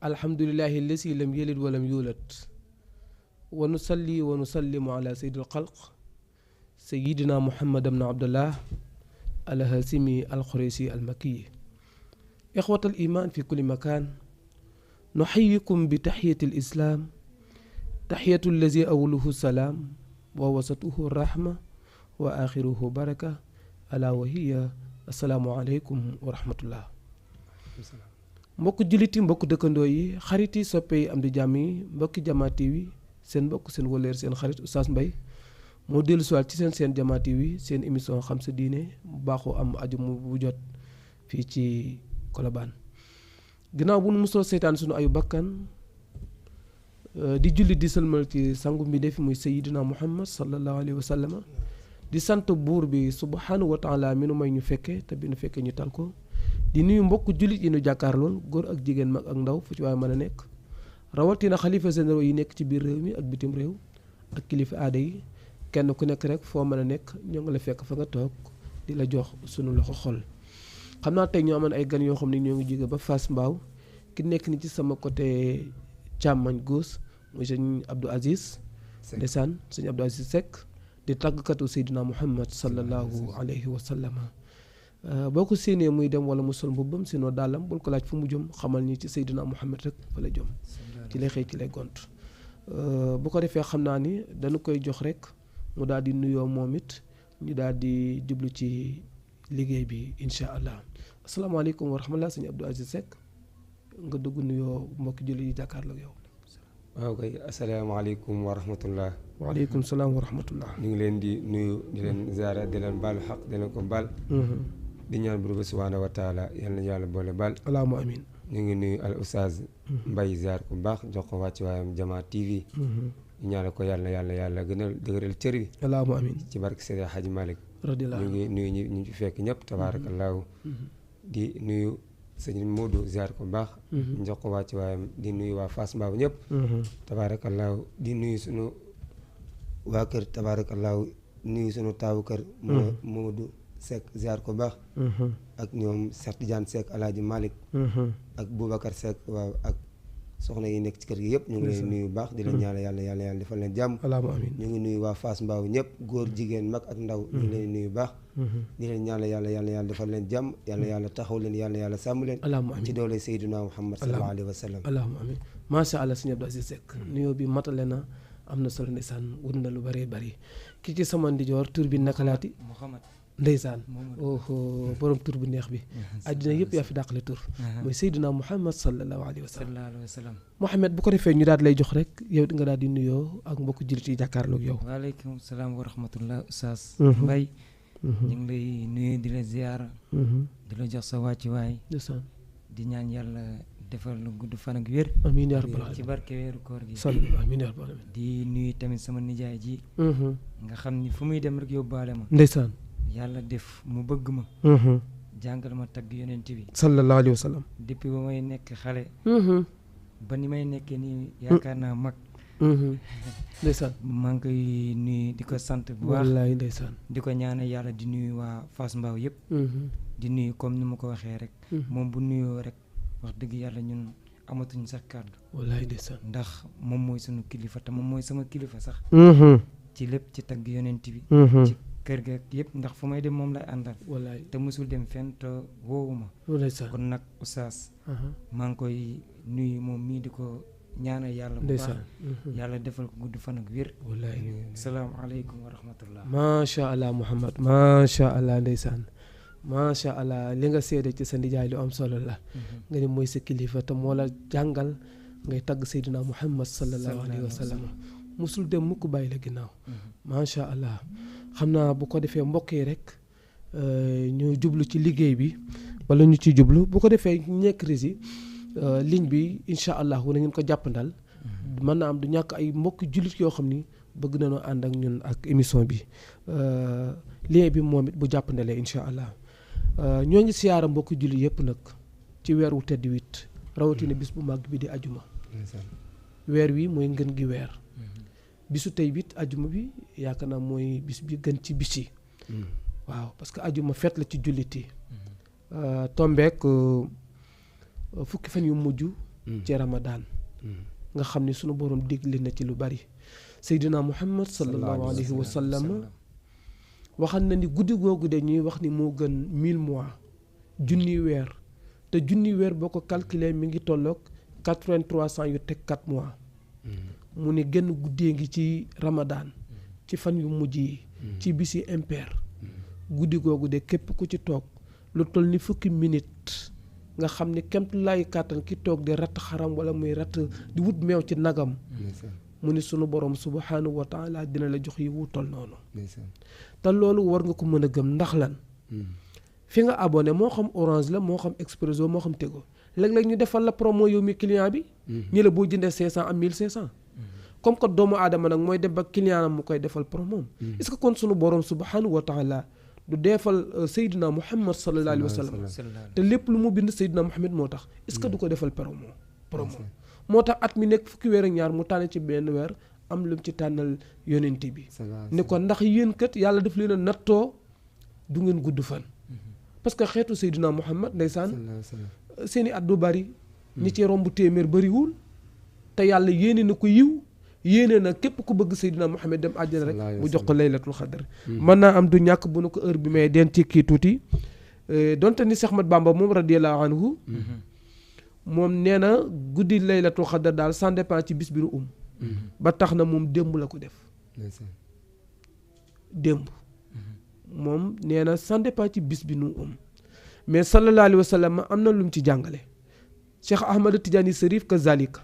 alhamdulillahi allasi lam yalid walam yulad wa nusalli wa nusallimu ala sayyidil xalq sayyidina muhammad ibn abdullah alhasimi alxuraysi almakki ixwat al iman fi kulli makan nuxayikum bi taxiyati alislam taxiyatu allazi awluhu salaam wa wasatuhu rahma wa axiruhu baraka ala wa hiya assalaamu aleykum wa rahmatullah. mbokk julliti mbokk dëkkandoo yi xarit yi soppe yi am di jàmm yi mbokki Jama TV seen mbokk seen wëleer seen xarit Oustaz Mbaye moo dellu siwaat ci seen Jama TV seen émission xam sa diine bu baaxoo am aju mu bu jot fii ci Colobane. ginnaaw bu nu mosoo seetaan sunu ayu bakkan di julli di sëlmal ci sangu mbi defi muy Sayyidina Muhammad sallallahu alayhi wa sallam di sant buur bi subhanahu wa taala mi nu may ñu fekke te bi nu fekkee ñu tal ko. di nuyu mbokk jullit yi nu jàkkaarlool góor ak jigéen mag ak ndaw fu ci waaye mën a nekk rawatina xalifa généraux yi nekk ci biir réew mi ak bitim réew ak kilifa aada yi kenn ku nekk rek foo mën a nekk ñoo ngi la fekk fa nga toog di la jox sunu loxo xol. xam naa tey ñoo amoon ay gan yoo xam ne ñoo ngi jóge ba Fass Mbao ki nekk ni ci sama côté càmmañ gauche muy sëñ Abdou Aziz ndeysaan sëñ Abdou Aziz Seck di tàggkatu Seydina Muhammad sallallahu alayhi wa sallam. boo ko séenee muy dem wala mu sol mbubbam sinon dàllam bul ko laaj fu mu jëm xamal ni ci Seydina Muhammad rek fa la jëm ci lay xëy ci lay gont bu ko defee xam naa ni dañu koy jox rek mu daal di nuyoo moom it ñu daal di jublu ci liggéey bi incha allah asalaamaaleykum wa rahmatulah sëñ Abdou Aziz Seck nga dugg nuyoo mbokki julli yi jàkkaarloo ak yow. waaw kay asalaamaaleykum wa rahmatullah. waaleykum salaam wa rahmatullah. ñu ngi leen di nuyu di leen ziara di leen baalu xaq di leen ko baal. di ñaan buur bi subhaanahu wa taala yal na yàlla boole baal. allahumma amin. ñu ngi nuyu al oustaz Mbaye ziar ku baax jox ko wàcc waayam Jama TV. ñu ñaanal ko yàlla gën a dëgëral cër bi. allahumma amin. ci barke Seydi Hadji Malick. radiyallahu ñu ngi nuyu ñu ci fekk ñëpp tabaarakallaahu. di nuyu sëñ Modou ziar ku baax. jox ko wàcc waayam di nuyu waa Fass Mbao ñëpp. tabaarakallaahu di nuyu sunu waa kër tabaarakallaahu nuyu sunu taawu kër. Modou Seck ziar ko baax. ak ñoom Cheikh Tidiane Seck Alaaji Malick. ak Boubacar Seck waaw ak soxna yi nekk ci kër gi yëpp ñu ngi leen nuyu baax di leen ñaanal yàlla defal leen jàmm. ñu ngi nuyu waa Fass Mbao ñëpp góor jigéen mag ak ndaw ñu ngi leen nuyu baax. di leen ñaanal yàlla defal leen jàmm yàlla taxaw leen yàlla sàmm leen. ci doole Seydina Muhammad sallallahu alayhi wa sallam. allahumma amin macha allah sëñ Abdou Aziz Seck nuyoo bi matale na am na solo ndeysaan wut na lu bëree bëri ki ci sama ndijoor tur bi naka laati ndeysaan borom tur bu neex bi àddina yëpp yaa fi dàqale tur mooy Seydina Muhammad sallallahu alayhi wa sallam Mouhamed bu ko defee ñu daal lay jox rek yow nga daal di nuyoo ak mbokk jullit yi jàkkaarloog yow. waaleykum salaam wa rahmatullah Oustaz Mbaye ñu ngi lay nuyu di la ziyaara di la jox sa wàccuwaay di ñaan yàlla defal lu gudd fan ak wér amiin yaa rabbal aalamiin ci barke weeru koor gi amiin yaa rabbal aalamiin di nuyu tamit sama nijaay ji nga xam ni fu muy dem rek yóbbaale ma ndeysaan yàlla def mu bëgg ma jàngal ma tagg yonent bi sallallahu alayhi wa sallam depuis ba may nekk xale ba ni may nekkee nii yaakaar naa mag ndeysaan maa ngi koy nuyu di ko sant bu baax wallaay ndeysaan di ko ñaanal yàlla di nuyu waa Fass Mbao yëpp di nuyu comme ni ma ko waxee rek moom bu nuyoo rek wax dëgg yàlla ñun amatuñ sax kàddu wallaay ndeysaan ndax moom mooy sunu kilifa te moom mooy sama kilifa sax ci lépp ci tagg yonent bi ci kër ga yëpp ndax fu may dem moom lay àndal wallaay te musul dem fenn te woowuma kon nag Oustaz maa ngi koy nuyu moom mii di ko ñaanal yàlla bu baax yàlla defal ko gudd fan ak wér wallaay salaamaaleykum wa rahmatullah macha allah Mouhamad macha allah ndeysaan macha allah li nga seede ci sa ndijaay lu am solo la nga ni mooy sa kilifa te moo la jàngal ngay tagg Seydina Muhammad sallallahu alayhi wa sallam musul dem mukk bàyyi la ginnaaw macha allah xam naa bu ko defee mbokk yi rek ñu jublu ci liggéey bi wala ñu ci jublu bu ko defee nekk risi ligne bi incha allah na ngeen ko jàppandal mën na am du ñàkk ay mbokk jullit yoo xam ni bëgg nañoo ànd ak ñun ak émission bi lien bi moom it bu jàppandalee incha allah ñoo ngi siyaara mbokk jullit yëpp nag ci weer wu tedd wit rawatina bis bu màgg bi di ajuma weer wi mooy ngën gi weer bisu tey bit ajuma bi yaakaar naa mooy bis bi gën ci bis yi waaw parce que ajuma feet la ci jullit yi tombeek fukki fan yu mujj ci Ramadan nga xam ne sunu borom digle na ci lu bari Seydina Muhammad sallallahu alayhi wa sallam waxal na ni guddi googu de ñuy wax ni moo gën 1000 mois junni weer te junni weer boo ko calculer mi ngi tolloog 8300 yu teg 4 mois mu ne genn guddee ngi ci Ramadan ci fan yu mujj yi ci bisi impair guddi googu de képp ku ci toog lu toll ni fukki minute nga xam ne kemt lay kàttan ki toog di ratt xaram wala muy ratt di wut meew ci nagam mu ni sunu borom subhanahu wa taala dina la jox yi wutal noonu te loolu war nga ko mën a gëm ndax lan fi nga abonné moo xam Orange la moo xam Expresso moo xam Tigo léeg-léeg ñu defal la promo yow mi client bi ñi la boo jëndee 500 am 1500 comme que doomu aadama nag mooy dem ba client am mu koy defal promo est-ce que kon sunu borom subhanahu wa taala du defal Seydina Muhammad sallallahu alayhi wa sallam te lépp lu mu bind Seydina Muhammad moo tax est-ce que du ko defal promo moo tax at mi nekk fukki weer ak ñaar mu tànn ci benn weer am lu mu ci tànnal yonent bi ni ko ndax yéen kat yàlla daf leen a nattoo du ngeen gudd fan parce que xeetu Seydina Muhammad ndeysaan seeni at du bari ñi ci romb téeméer bariwul te yàlla yéene na ko yiw yéene na képp ku bëgg Seydina Muhammad dem àjjana rek mu jox ko laylatul xadr mën naa am du ñàkk bu nu ko heure bi may den ci kii tuuti donte ni Cheikh Ahmad Bamba moom radiyallahu anhu moom nee na guddi laylatul xadr daal ça dépend ci bis bi nu ba tax na moom démb la ko def démb moom nee na ça dépend ci bis bi nu mais sallallahu alayhi wa sallam am na lu mu ci jàngale Cheikh Ahmad Tidiane Serif kazalika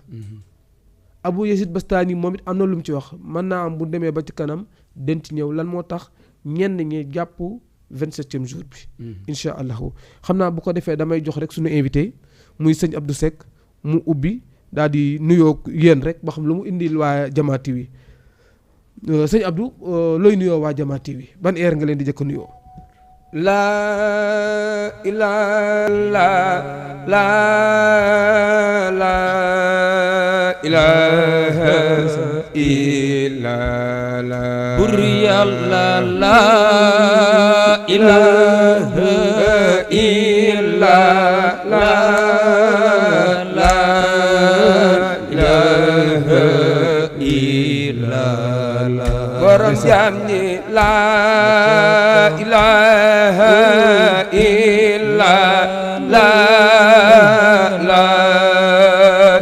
Abu Yazid Bastani moom it am na lu mu ci wax mën naa am bu demee ba ci kanam den ci ñëw lan moo tax ñenn ñi jàpp 27e jour bi incha allahu xam naa bu ko defee damay jox rek suñu invité muy sëñ Abdou Seck mu ubbi daal di nuyoo yéen rek ba xam lu mu indil waa Jama TV sëñ Abdou looy nuyoo waa Jama TV ban heure nga leen di jëkk nuyoo la ilaha la ilaha illa la bur yàlla la ilaha illa la ilaha illa la borom jaam ñi la ilaha illa la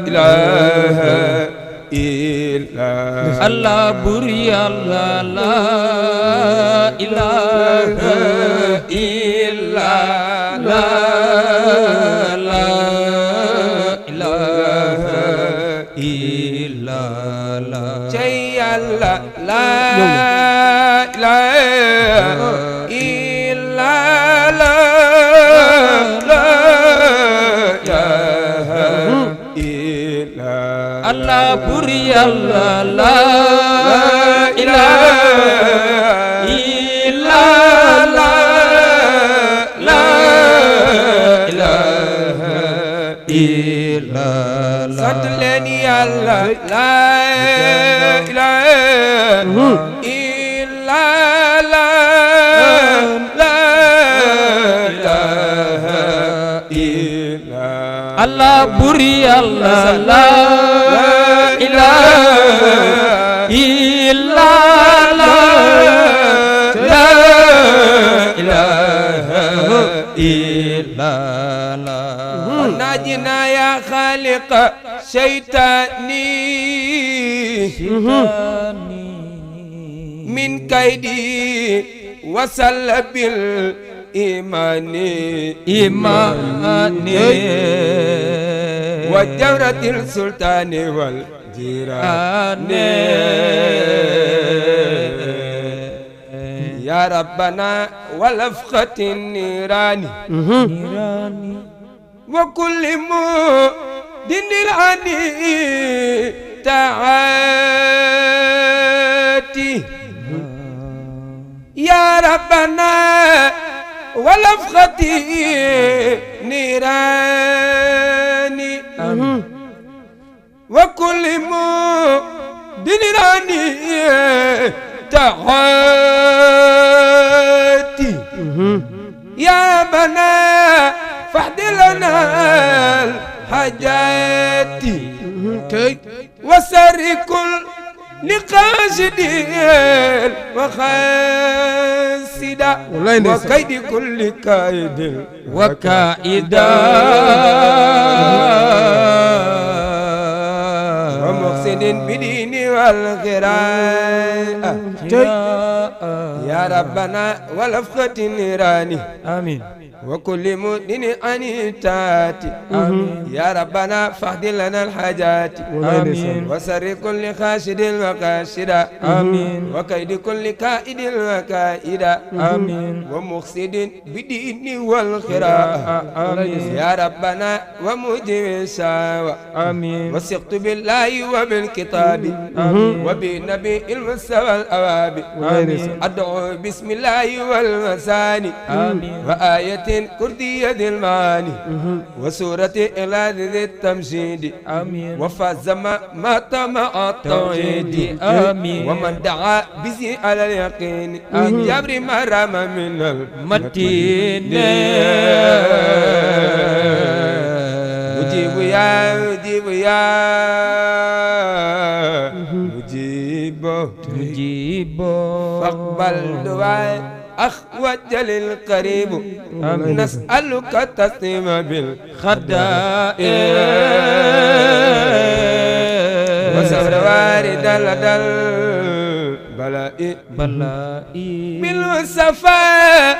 ilaha illa Allah bur yàlla la ilaha illa la ilaha illa la cey yàlla la ilaha illa la ilaha illa Allah bur yàlla la ilaha illa la ilaha illa la sant leen yàlla la ilaha illa la ilaha illa Allah bur yàlla la ilaha illa la ilaha illa la najina ya khaliq shaytani min kaydi wasallabil imani wa jawratil sultani wal jirani ya rabbana wal afkhatin nirani wa kulli mudinil ani taati ya rabbana wal afkhati nirani wa kulli mudinil ani taati ya rabbana فاحضر لنا الحاجات وسر كل لقاصد وخاسد وكيد كل كائد وكائدا ومقصد بدين والقراء يا ربنا ولفقة النيران آمين وكل مؤمن أنيتات يا ربنا فاهد لنا الحاجات آمين وسر كل خاشد وكاشد آمين وكيد كل كائد وكائد آمين ومقصد بدين والقراء آمين يا ربنا ومجيب الشاوى آمين وثقت بالله وبالكتاب وبالنبي المستوى الأواب أدعو بسم الله والمساني وآية كردية المعاني وسورة إعلان ذي التمجيد وفاز ما طمع التوحيد ومن دعا بزي على اليقين جبر ما رمى من المتين مجيب يا مجيب يا مجيب فاقبل دعاء وجل القريب نسألك التسليم بالخداء وصبر وارد لدى البلاء بالوصفاء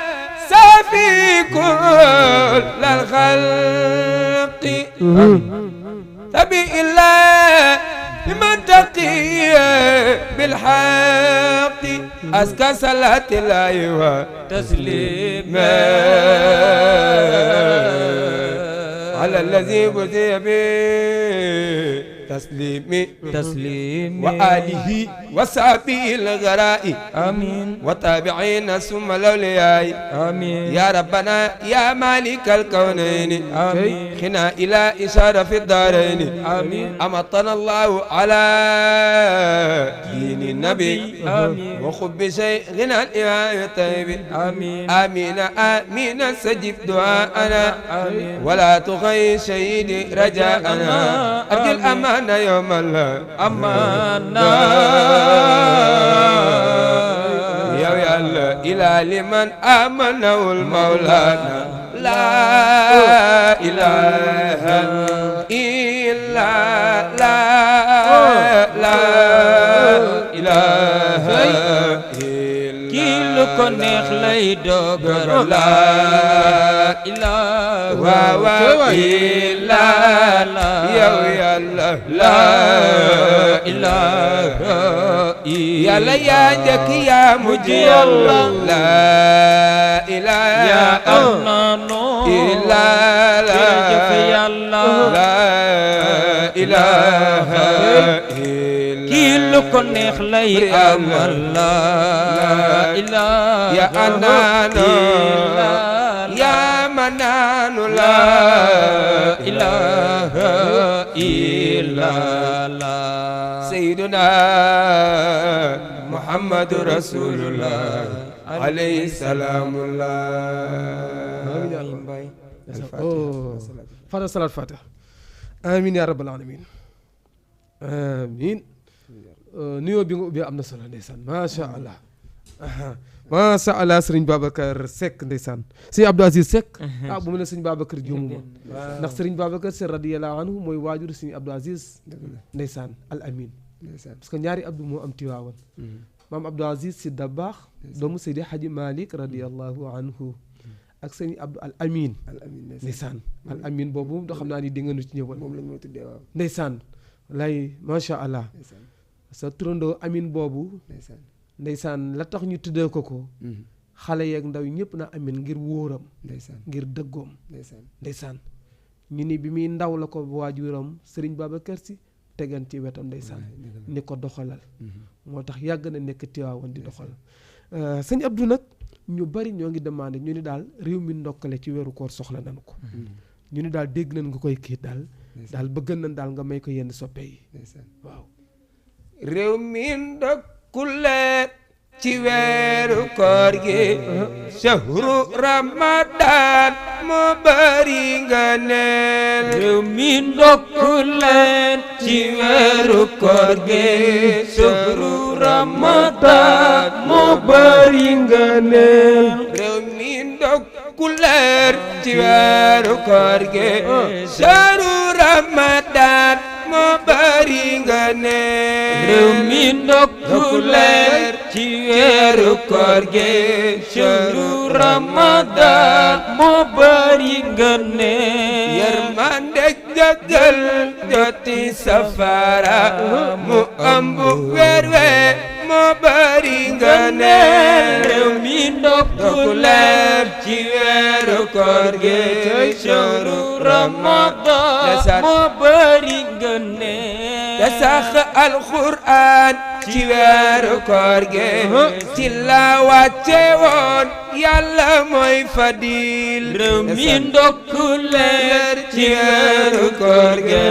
سافي كل الخلق تبي الله لمن تقي بالحق أزكى صلاة الله وتسليم على الذي بذي تسليم وآله وصحبه الغراء آمين وتابعين ثم الأولياء آمين يا ربنا يا مالك الكونين آمين خنا إلى إشارة في الدارين آمين أمطنا الله على دين النبي آمين وخب شيء غنى الإمام الطيب آمين آمين آمين سجب دعاءنا آمين ولا تغي شهيدي رجاءنا أرجو الأمان يوم الله أمانا يا الله إلى لمن آمنه المولانا لا إله إلا لا إله كيلو كنخ لي دوغر لا إله إلا يا الله لا إله يا لا يا جك يا مجي الله لا إله يا أنانو إلا لا يا الله لا إله كيلو كنخ لي أمر لا إله يا أنانو يا منان لا إله إلا الله سيدنا محمد رسول الله عليه السلام الله فاتح صلاة فاتح آمين يا رب العالمين آمين نيو بي أمنا صلاة نيسان ما شاء الله ما شاء الله سرين بابكر سك نيسان سي عبد العزيز سك ابو من سرين بابكر جوم ndax sëriñ Babacar Sy radiyallahu anhu mooy waajur sëriñ Abdou Aziz ndeysaan al amin parce que ñaari Abdou moo am Tiwaawan maam Abdou Aziz Sy Dabakh doomu Seydi Hadji Malick radiyallahu anhu ak sëriñ Abdou al amin ndeysaan al amin boobu doo xam naa ni di nga nu ci ñëwal moom lañ moo tuddee waaw ndeysaan lay macha allah sa turandoo amin boobu ndeysaan la tax ñu tuddee ko xale yeeg ndaw yi ñëpp na amin ngir wóoram ngir dëggoom ndeysaan ñu ni bi muy ndaw la ko waajuram Serigne Babacar Sy tegan ci wetam ndeysaan ni ko doxalal moo tax yàgg na nekk Tiwaawan di doxal sëñ Abdou nag ñu bari ñoo ngi demandé ñu ni daal réew mi ndokkale ci weeru koor soxla nañu ko ñu ni daal dégg nañ nga koy kii daal bëgg nañ daal nga may ko yenn soppe yi waaw réew mi ndokkule ci weeru koor gi shahru ramadan moo bari ngëneel réew mi ndokku leen ci weeru koor gi shahru ramadan moo bari ngëneel réew mi ndokku leen ci weeru koor gi shahru ramadan moo bari ngëneel réew mi ndokku leen ci weeru koor gi shahru ramadan moo bari ngëneel yërmande jëggal joti safara mu ëmb weer weer moo bari ngëneel réew mi ndokku leen ci weeru koor gi shahru ramadan moo bari ngëneel te sax alxuraan ci weeru koor gi ci la wàcce woon yàlla mooy fadil réew mi ndokku leen ci weeru koor gi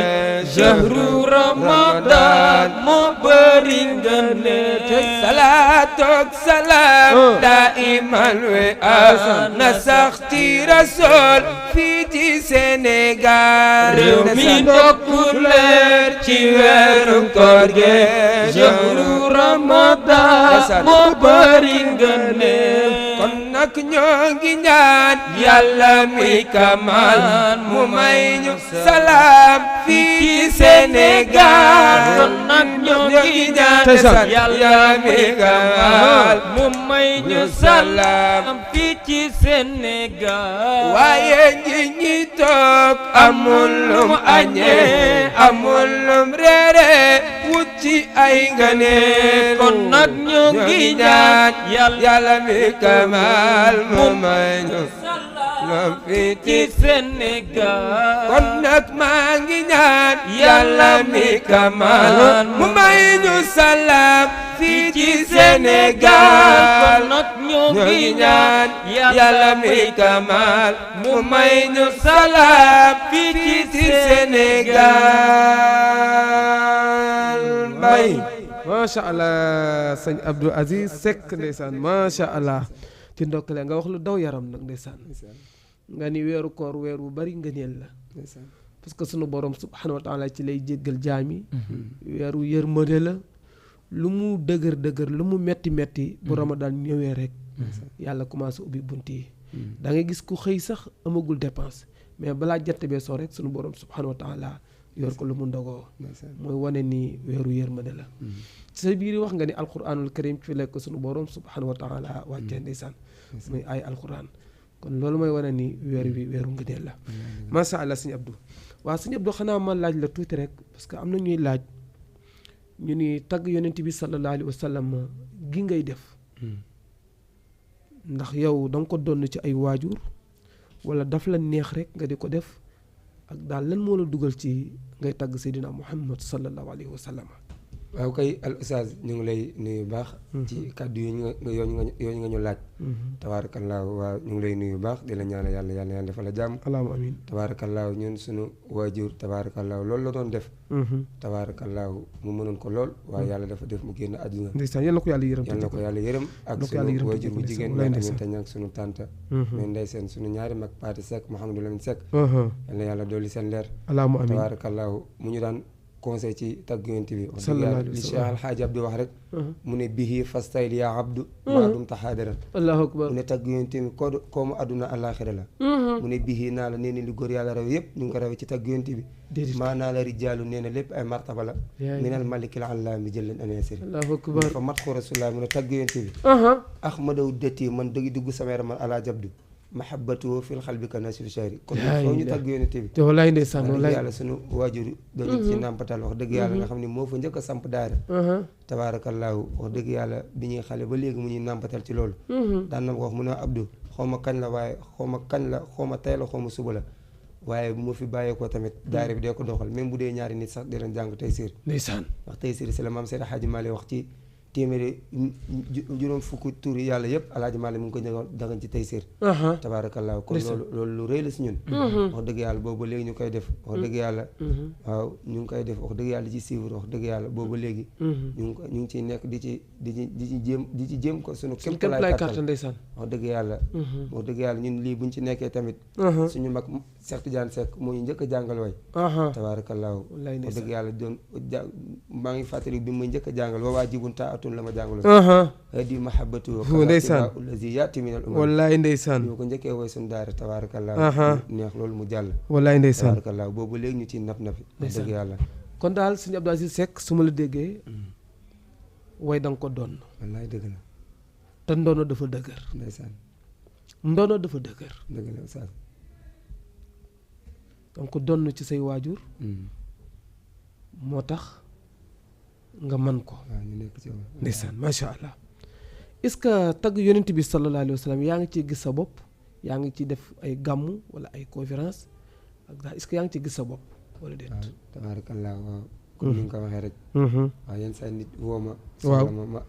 shahru ramadan moo bari ngëneel salaatook salaam daiman we na sax ci rasool fii ci Sénégal réew mi ndokku leen ci weeru koor gi shahru ramadan moo bari ngëneel kon nag ñoo ngi ñaan yàlla mi kamal mu may ñu salaam fii ci Sénégal kon nag ñoo ngi ñaan yàlla mi kamal mu may ñu salaam fii ci Sénégal waaye ñi toog amul lum añee amul lum reere wut ci ay ngëneel kon nag ñoo ngi ñaan yàlla mi kamal mu may ñu salaam fii ci Sénégal kon nag maa ngi ñaan yàlla mi kamal mu may ñu salaam fii ci Sénégal kon nag ñoo ngi ñaan yàlla mi kamal mu may ñu salaam fii ci Sénégal mbay macha allah sëñ Abdou Aziz Seck ndeysaan macha allah ci ndokkale nga wax lu daw yaram nag ndeysaan nga ni weeru koor weer bu bari ngëneel la parce que sunu borom subhanahu wa taala ci lay jéggal jaami weeru yërmande la lu mu dëgër dëgër lu mu metti metti bu ramadan ñëwee rek yàlla commencé ubbi bunt yi da ngay gis ku xëy sax amagul dépense mais balaa jant bee soo rek sunu borom subhanahu wa taala yor ko lu mu ndogoo mooy wane ni weeru yërmande la ci sa biir wax nga ni alquranul karim ci lekk sunu borom subhanahu wa taala wàccee ndeysaan muy ay alquran kon loolu mooy wane ni weer wi weeru ngëneel la masha allah sëñ Abdou waaw sëñ Abdou xanaa ma laaj la tuuti rek parce que am na ñuy laaj ñu ni tagg yonent bi sallallahu alayhi wa sallam gi ngay def ndax yow da nga ko donn ci ay waajur wala daf la neex rek nga di ko def ak daal lan moo la dugal ci ngay tagg Seydina Muhammad sallallahu alayhi wa sallam. waaw kay al ustaaz ñu ngi lay nuyu baax ci kàddu yooyu nga ñu laaj tabaarakallaahu waaw ñu ngi lay nuyu baax di la ñaanal yàlla defal la jàmm allahumma amiin tabaarakallaahu ñun suñu waajur tabaarakallaahu loolu la doon def tabaarakallaahu mu mënoon ko lool waaye yàlla dafa def mu génn àdduna ndeysaan yal na ko yàlla yërëm ak suñu waajur bu jigéen mais tamit ak suñu tante mais ndey seen suñu ñaari mag Paati Seck Mouhamadou Lamine Seck yal na yàlla dolli seen leer allahumma amiin tabaarakallaahu mu ñu daan conseil ci tagg yonent bi wax dëgg yàlla li Cheikh Alxaaji Abdou wax rek mu ne bihi fastayl yaa abdu maadum taxaadaran allahu akbar mu ne tagg yonent bi koo mu àdduna àllaaxira la mu ne bihi naa la nee na li góor yàlla raw yëpp ñu ngi ko rawee ci tagg yonent bi maa naa la rijaalu nee na lépp ay martaba la minal malikil allaami jël leen aneesiri allahu akbar fa mat ko rasulullah mu ne tagg yonent bi ahmadaw dëtti man dëgg dugg sama yaram man Alaaji Abdu mahabbatu fil xalbi ka nasir shari kon foo ñu tagg yonent bi te wallaay ndeysaan wallaay yàlla sunu waajur dañu ci nàmpatal wax dëgg yàlla nga xam ne moo fa njëkk a samp daara tabaarakallaahu wax dëgg yàlla bi ñuy xale ba léegi mu ñuy nàmpatal ci loolu daan na ma wax mu ne Abdou xaw ma kañ la waaye xaw ma tey la xaw ma suba la waaye bu ma fi bàyyeekoo tamit daara bi dee ko doxal même bu dee ñaari nit sax dinañ jàng Taysiir ndeysaan wax Taysiir si la maam Seydi Hadji Malick wax ci téeméeri juróom fukki tur yi yàlla yëpp alaaji Maalik mu ngi ko dagan ci Taysiir tabaarakallaahu kon loolu lu rëy la si ñun wax dëgg yàlla boobu léegi ñu koy def wax dëgg yàlla waaw ñu ngi koy def wax dëgg yàlla di ci suivre wax dëgg yàlla boobu léegi ñu ngi ciy nekk di ci jéem ko suñu képp laay kàttan ndeysaan wax dëgg yàlla wax dëgg yàlla ñun lii buñ ci nekkee tamit suñu mag Cheikh Tidiane Seck moo ñu njëkk a jàngal way tabaarakallaahu wax dëgg yàlla doon maa ngi fàttali bi ma njëkk a jàngal waa jibun taa atun la ma jàngalo di mahabbatu ndeysaan allazi yaati min al umam wallaay ndeysaan ñu ko njëkkee woy suñu daara tabaarakallaahu neex loolu mu jàll wallaay ndeysaan tabaarakallaahu boobu léegi ñu ci nap napi wax dëgg yàlla kon daal sëñ Abdou Aziz Seck su ma la déggee way da nga ko doon wallaay dëgg la te ndono dafa dëgër ndeysaan ndono dafa dëgër dëgg la oustaz da nga ko doon ci say waajur moo tax nga man ko waaw ñu nekk ci ndeysaan macha allah est-ce que tagg yonent bi sallallahu alayhi wa sallam yaa ngi ciy gis sa bopp yaa ngi ciy def ay gàmmu wala ay conférence ak daal est-ce que yaa ngi ciy gis sa bopp wala déet waaw tabarakallah waaw comme ni nga ko waxee rek waaw yenn saa nit woo ma waaw ma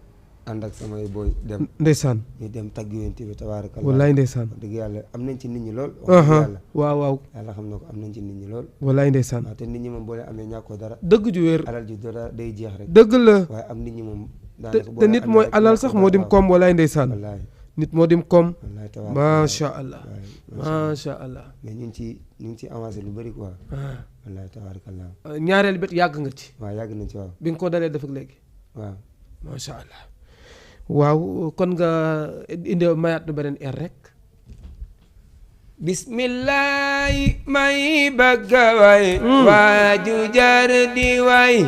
ànd ak samay booy dem ndeysaan ñu dem tagg yonent bi tabarakallah wallaay ndeysaan wax dëgg yàlla am nañ ci nit ñi lool wax dëgg yàlla waaw waaw yàlla xam na ko am nañ ci nit ñi lool wallaay ndeysaan waaw te nit ñi moom boo leen amee ñàkkoo dara dëgg ju wér alal ji dara day jeex rek dëgg la waaye am nit ñi moom te nit mooy alal sax moo dim koom wallaay ndeysaan wallaay nit moo dim koom wallaay tabarakallah macha allah macha allah mais ñu ngi ci avancé lu bëri quoi wallaay tabarakallah ñaareel bet yàgg nga ci waaw yàgg nañ ci waaw bi nga ko dalee def ak léegi waaw macha allah waaw kon nga indi mayaat nu beneen air rek bismillahi may bëgga way waaju jar di way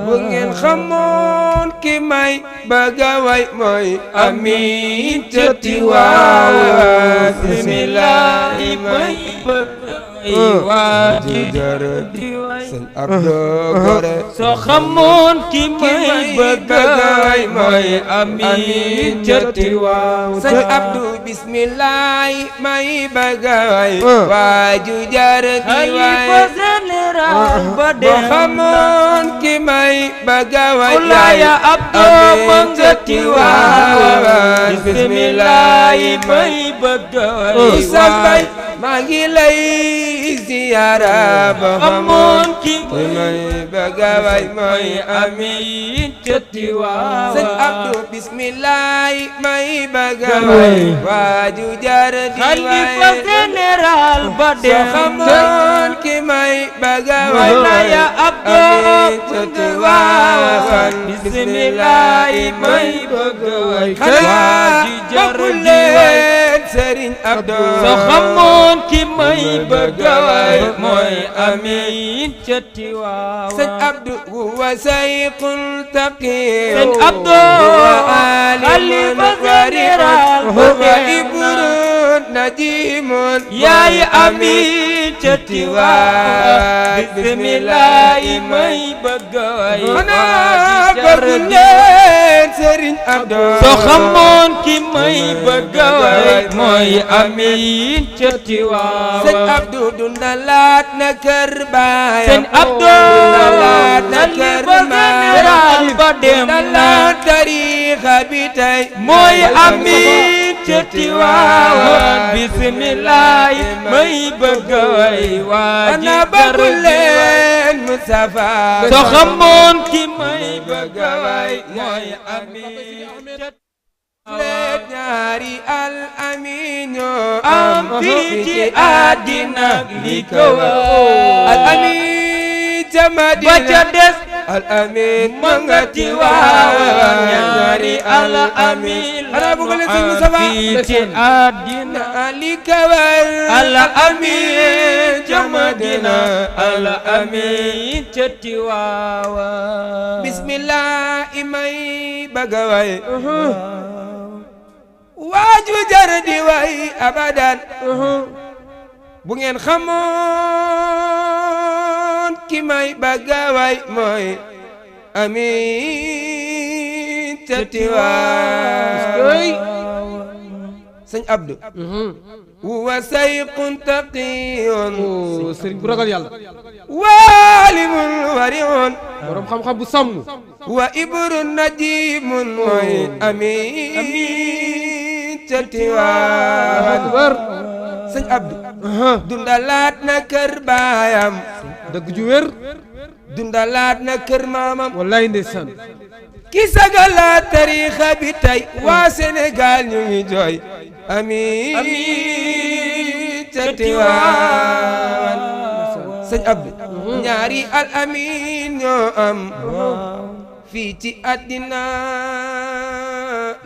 bu ngeen xamoon ki may bëgga way mooy Amin ca Tiwaawan bismillahi may bëgga way waaju jar di way sëñ Abdou Gore soo xamoon ki may bëgga way mooy Amin ca Tiwaawan sëñ Abdou bismillahi may bëgga way waaju jar di way xalifa général ba dem boo xamoon ki may bëgga way Ulaya Abdou ma nga Tiwaawan bismillahi may bëgga way Oustaz Bay maa ngi lay ziyaara boo xamoon ki may bëgga way mooy Amin ca Tiwaawan sëñ Abdou bismillahi may bëgga way waaju jar di way xalifa général ba dem soo xamoon ki may bëgga way Ulaya Abdou ma nga Tiwaawan bismillahi may bëgga way xanaa bëggul leen Sëriñ Abdou soo xamoon ki may bëgga way mooy Amin ca Tiwaawan sëñ Abdou huwa sayqul taqi sëñ Abdou xalifa général ba huwa dem ibrun najimun yaay Amin ca Tiwaawan bismillahi may bëgga way xanaa bëggul leen Sëriñ Abdou soo xamoon ki may bëgga way mooy Amin ca Tiwaawan sëñ Abdou dundalaat na kër baayam sëñ Abdou dundalaat na kër xalifa général ba dem na dundalaat tariixa bi tey mooy Amin ca Tiwaawan bismillahi may bëgga way waa ji ana bëggul leen Mustafa soo xamoon ki may bëgga way mooy Amin ca leen ñaari al amin ñoo am fii ci àddina li ko al amin ca Madina ba ca des al amin ma nga Tiwaawan ñaari al amin ana bëggul leen Mustafa fii ci àddina li kawar al amin ca Madina al amin ca Tiwaawan bismillah imay bëgga way waaju jar di way abadan bu ngeen xamoon ki may bëgga way mooy Amin ca Tiwaawan sëñ Abdou wa sayqun taqiyun sëriñ bu ragal yàlla waalimun wariun borom xam-xam bu sàmm wa ibrun najimun mooy amin ca Tiwaawan sëñ Abdou dundalaat na kër baayam dëgg ju wér dundalaat na kër maamam wallaay ndeysaan ki sagalaat tariixa bi tey waa Sénégal ñu ngi jooy amin ca Tiwaawan sëñ Abdou ñaari al amin ñoo am fii ci àddina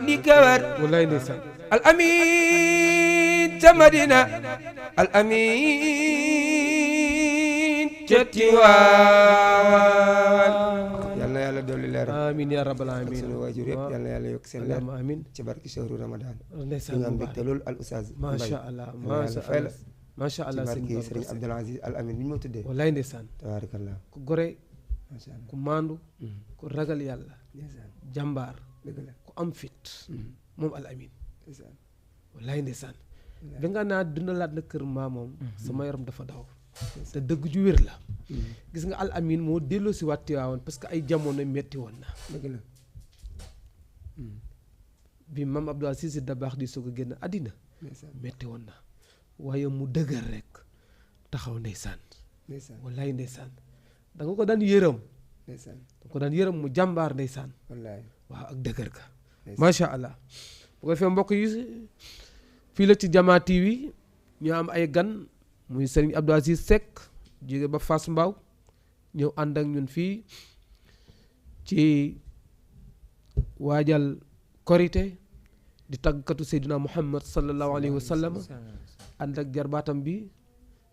li ko war wallaay ndeysaan al amin ca Madina al amin ca Tiwaawan yal na yàlla dolli leer amiin yaa rabbal aalamiin sunu waajur yëpp yal na yàlla yokk seen leer amiin ci barki shahru Ramadan ndeysaan ñu am mbégte loolu al oustaz macha allah macha allah ci barki Serigne Abdoul Aziz Al Amin bi ñu ma tuddee wallaay ndeysaan tabarakallah ku gore macha allah ku maandu ku ragal yàlla jàmbaar dëgg la ku am fit moom Al Amin wallaay ndeysaan bi nga naa dundalaat na kër maamoom sama yaram dafa daw te dëgg ju wér la gis nga Al Amin moo delloo si waat Tiwaawan parce que ay jamono metti woon na dëgg la bi Mame Abdou Aziz Sy Dabakh di soog a génn àddina metti woon na waaye mu dëgër rek taxaw ndeysaan wallaay ndeysaan da nga ko daan yërëm mu jàmbaar ndeysaan waaw ak dëgër ka macha allah bu ko defee mbokk yi fii la ci Jama TV ñu am ay gan muy Serigne Abdou Aziz Seck jóge ba Fass Mbao ñëw ànd ak ñun fii ci waajal korite di tàggkatu Seydina Muhammad sallallahu alayhi wa sallam ànd ak jarbaatam bi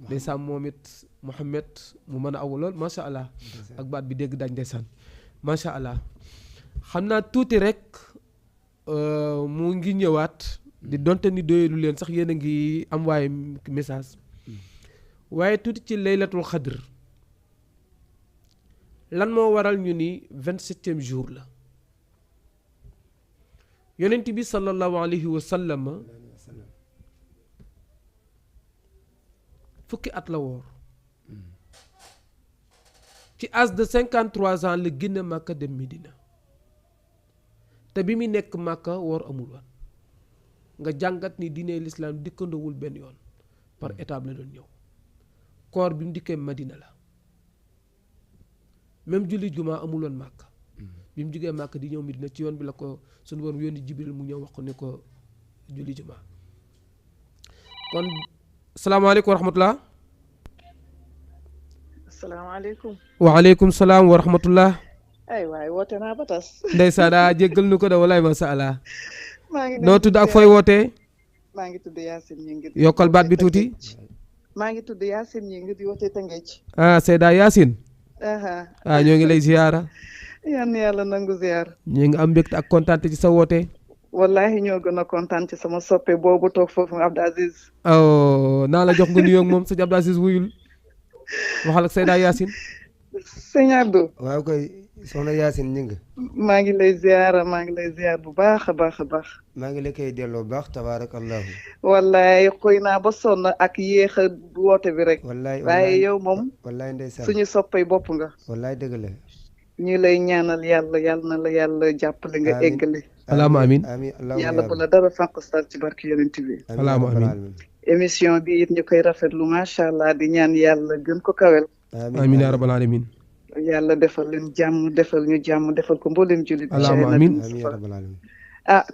ndeysaan moom it Muhammad mu mën a aw lool macha allah ak baat bi dégg daaj ndeysaan macha allah xam naa tuuti rek mu ngi ñëwaat di donte ni doyelu leen sax yéen a ngi am waaye message waaye tuuti ci laylatul xadr lan moo waral ñu ni 27e jour la yonent bi sallallahu alayhi wa sallam fukki at la woor ci âge de 53 ans la génn Màkka dem Medina te bi mu nekk Màkka woor amul woon nga jàngat ni diine lislaam dikkandoowul benn yoon par étape la doon ñëw koor bi mu dikkee Madina la même julli jumaa amul woon Màkka bi mu jógee Màkka di ñëw Medina ci yoon bi la ko suñu borom yónni Jibril mu ñëw wax ko ni ko julli jumaa kon salaamaaleykum wa rahmatullah asalaamaaleykum waaleykum salaam wa rahmatullah ay waay woote naa ba tas ndeysaan jéggal nu ko da walaay masha Allah maa ngi noo tudd ak fooy wootee maa ngi tudd Yacine ñi ngi yokkal baat bi tuuti maa ngi tudd Yacine ñi ngi di wootee Tëngéej Seyda Yacine ñoo ngi lay ziyaara yan yàlla nangu ziyaar ñu ngi am mbégte ak kontaan ci sa woote wallahi ñoo gën a kontaan ci sama soppe boobu toog foofu Abdou Aziz naa la jox nga nuyoo ak moom sëñ Abdou Aziz wuyul waxal ak Seyda Yacine sëñ Abdou waaw koy soxna Yacine ñi nga maa ngi lay ziyaara maa ngi lay ziyaar bu baax a baax a baax maa ngi la koy delloo baax tabaarakallahu wallaay xuy naa ba sonn ak yéex a woote bi rek wallaay waaye yow moom wallaay ndeysaan suñu soppay bopp nga wallaay dëgg la ñu lay ñaanal yàlla yàlla na la yàlla jàppale nga eggale alaama amin yàlla bu la dara fànq sal ci barki yonent bi alaama amin émission bi it ñu koy rafetlu macha allah di ñaan yàlla gën ko kawel amin yaa rabbal alamin yàlla defal leen jàmm defal ñu jàmm defal ko mboolem jullit alaama amin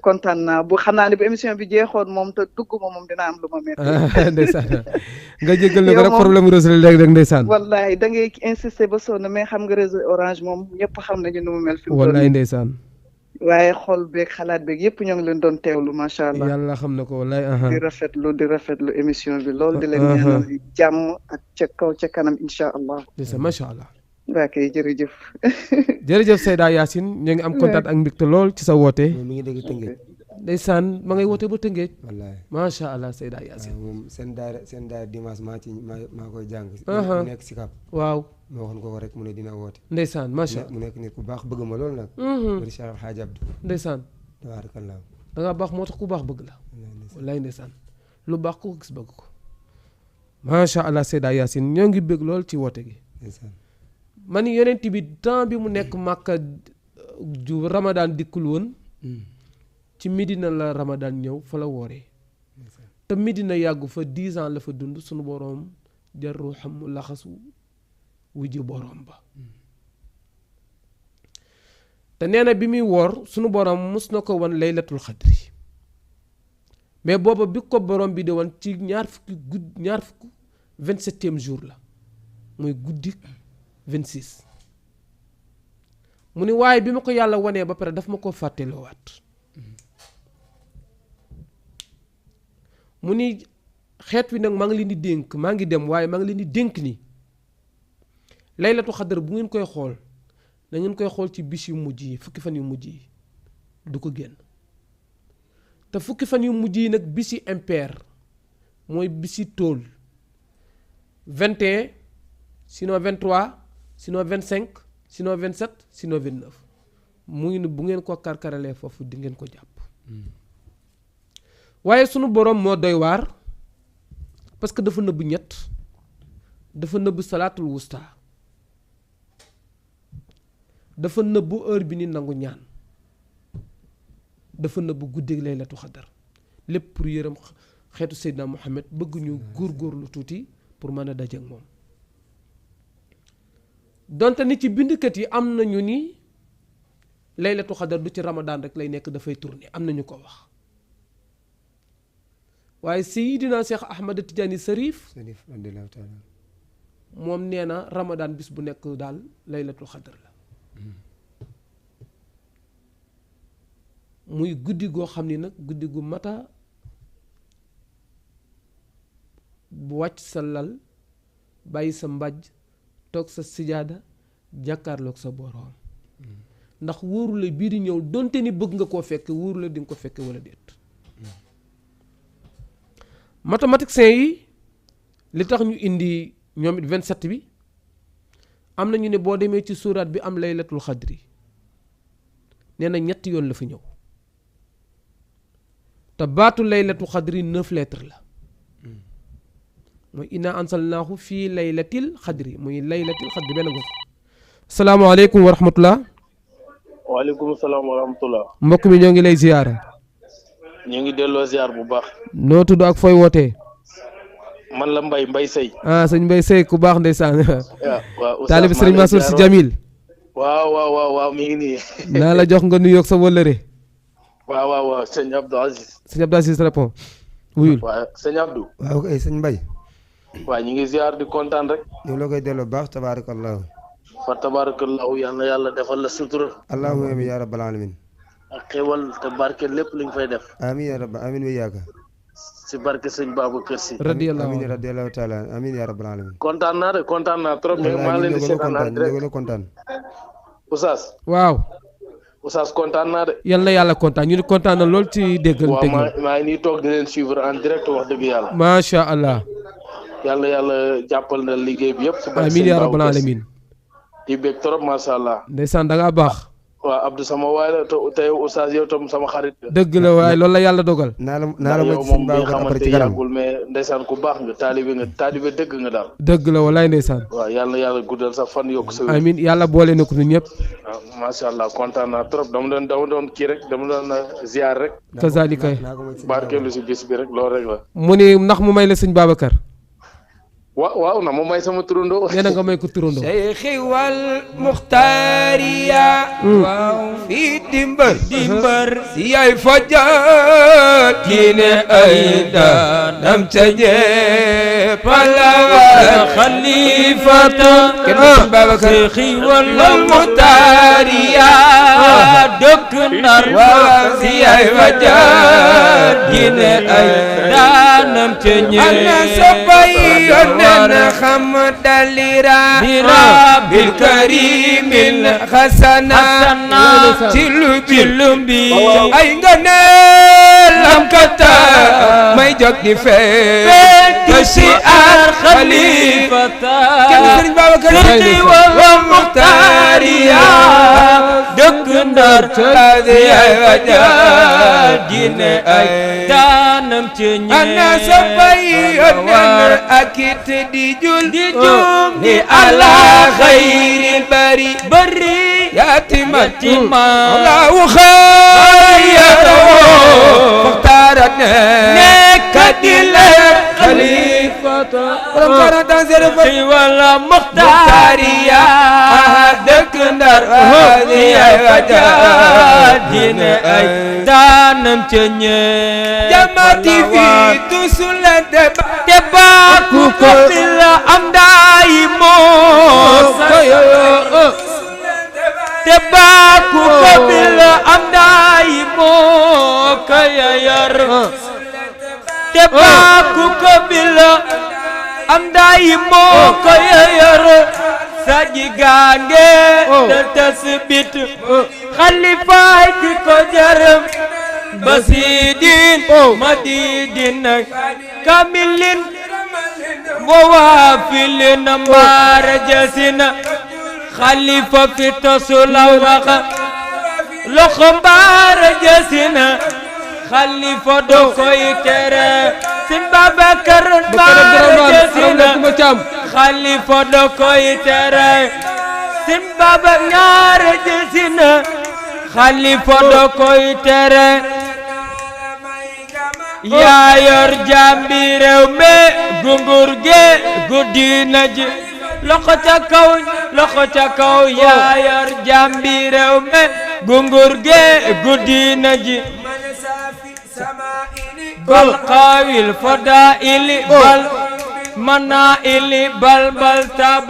kontaan naa bu xam naa ne bu émission bi jeexoon moom te dugg ma moom dina am lu ma metti ndeysaan nga jégal na ko rek problème réseau léegi rek ndeysaan wallahi da ngay insister ba sonn mais xam nga réseau orange moom ñëpp xam nañu nu mu mel fi wallahi ndeysaan waaye xol beeg xalaat beeg yëpp ñoo ngi leen doon teewlu macha allah yàlla xam na ko wallahi di rafetlu émission bi loolu di leen ñaanal jàmm ak ca kaw ca kanam incha allah ndeysaan macha allah waa kay jërëjëf jërëjëf Seyda Yacine ñoo ngi am kontaan ak mbégte lool ci sa woote mi ngi dégg Tëngéej ndeysaan ma ngay woote ba Tëngéej wallaay macha allah Seyda Yacine moom seen daara dimanche maa koy jàng mu nekk si kap waaw ma waxoon ko rek mu ne dina woote ndeysaan macha mu nekk nit ku baax bëgg ma loolu nag bari Cheikh Alhaji Abdou ndeysaan tabarakallah da nga baax moo tax ku baax bëgg la wallaay ndeysaan lu baax ku ko gis bëgg ko macha allah Seyda Yacine ñoo ngi bëgg lool ci woote gi man yonent bi temps bi mu nekk Màkka ju Ramadan dikkul woon ci Medina la Ramadan ñëw fa la wooree te Medina yàggu fa 10 ans la fa dund sunu boroom jar ruuxam mu laxasu wujji boroom ba te nee na bi muy woor sunu boroom mus na ko wan laylatul xadri mais booba bi ko boroom bi di wan ci ñaar fukk 27e jour la muy guddi 26 mu ni waaye bi ma ko yàlla wanee ba pare daf ma ko fàtteloowaat mu ni xeet wi nag maa ngi leen di dénk maa ngi dem waaye maa ngi leen di dénk ni laylatu xadar bu ngeen koy xool da ngeen koy xool ci bis yu mujj yi fukki fan yu mujj yi du ko génn te fukki fan yu mujj yi nag bis yi impair mooy bis yi tóol 21 sinon 23 sinon 25 sinon 27 sinon 29 mu ngi ne bu ngeen ko karkaralee foofu di ngeen ko jàpp waaye sunu boroom moo doy waar parce que dafa nëbb ñett dafa nëbb salaatul wusta dafa nëbb heure bi ni nangu ñaan dafa nëbb guddeeg laylatu xadar lépp pour yërëm xeetu Seydina Muhammad bëgg ñu góorgóorlu tuuti pour mën a dajeek moom donte ni ci bindkat yi am nañu ni laylatu xadar du ci Ramadan rek lay nekk dafay tourner am nañu ko wax waaye Seydina Cheikh Ahmad Tidiane Sarif moom nee na Ramadan bis bu nekk daal laylatul xadar la muy guddi goo xam ni nag guddi gu mata bu wàcc sa lal bàyyi sa mbàjj toog sa sijaada jàkkaarloog sa boroom ndax wóoru la bii di ñëw donte ni bëgg nga koo fekk wóoru la di nga ko fekke wala déet mathématiciens yi li tax ñu indi ñoom it 27 bi am na ñu ne boo demee ci suuraat bi am laylatul xadri nee na ñetti yoon la fi ñëw te baatu laylatul xadri 9 lettres la mooy inna ansalnaahu fii laylatil xadri muy laylatil xadri benn gox. salaamaaleykum wa rahmatullah. waaleykum salaam wa rahmatullah. mbokk mi ñoo ngi lay ziyaara. ñu ngi delloo ziar bu baax. noo tudd ak fooy wootee. man la Mbay Sey. sëñ Mbay Sey ku baax ndeysaan. waaw taalibi sëriñ Mansour si Jamil. waaw mi ngi nii. naa la jox nga nuyoog sa wëllëre. waaw sëñ Abdou Aziz. sëñ Abdou Aziz répond. wuyul waaw sëñ Abdou. waaw kay sëñ Mbay. waaw ñu ngi ziar di kontaan rek. ñu la koy delloo baax tabaarakallahu. fa tabaarakallahu yal na yàlla defal la sutura. allahumma amiin yaa rabbal alamin. ak xewal te barke lépp luñ fay def. amiin yaa rabba amiin wa yaaka. si barke sëñ Babacar Si. radiyallahu taala amiin yaa rabbal alamin. kontaan naa trop. maa leen di seetaan en direct kontaan. Oustaz. waaw. Oustaz kontaan naa de. yal na yàlla kontaan ñu ni kontaan na lool ci déggal. waaw maa ngi nii toog di leen suivre en direct wax dëgg yàlla. macha allah. yàlla jàppal na liggéey bi yëpp. amiin yaa rabbal alamin. di bég trop macha allah. ndeysaan da ngaa baax. waaw Abdou sama waay la te yow Oustaz yow tam sama xarit. dëgg la waaye loolu la yàlla dogal. naa la ma ci moom bi xamante yàggul mais ndeysaan ku baax nga taalibe dëgg nga daal. dëgg la walaay ndeysaan. waaw yàlla guddal sa fan yokk sa wér. amiin yàlla boole na ko ñun ñëpp. waaw macha allah kontaan naa trop dama doon kii rek dama doon ziar rek. kazaalika. barkeelu si bis bi rek loolu rek la. mu ni ndax mu may la sëñ Babacar. waaw na ma may sama turandoo. nee na nga may ko turandoo. Cheikhi wal Muxtaariya. waaw fii dimbar si yaay fajal diine ay daanam ca ñépp la xalifata kenn Babacar Cheikhi wal Muxtaariya dëkk Ndar si yaay fajal diine ay daanam ca ñépp أنا خمد لرا بالكريم الحسنا تلو بي أي لم كتا ما يجوك دفين تشيار خليفة كان سرين بابا كريم ومختاريا دك ندر هذه وجه جين أي دان taanam ci ñee ana soppay yónneen akit di jul di ala xayril bari yatimat Allahu xayroo muxtaarat nekkadil xalifata borom 40 ans ci wala muxtaariya dëkk Ndar ya waja dina ay taanam ci ñee jamati fi tusula deba ku ko bila am daayi moo deba ku ko bila am daayi moo kaya yar deba ku ko bila am daayi moo kaya yar saji gange da tasbit xalifaay ki ko jaram basidin madidin kamilin wawafilin marajasin xalifa fi tasulawaxa loxo marajasin xalifa do koy tere sin Babakar marajasin xalifa do koy tere sin baba ñaare jasin xalifa do koy tere yaa yor jambi réew mi gungur ge guddi na ji loxo ca kaw yaa yor jambi réew mi gungur ge guddi na ji bal xaawil fadaili bal manaili bal tab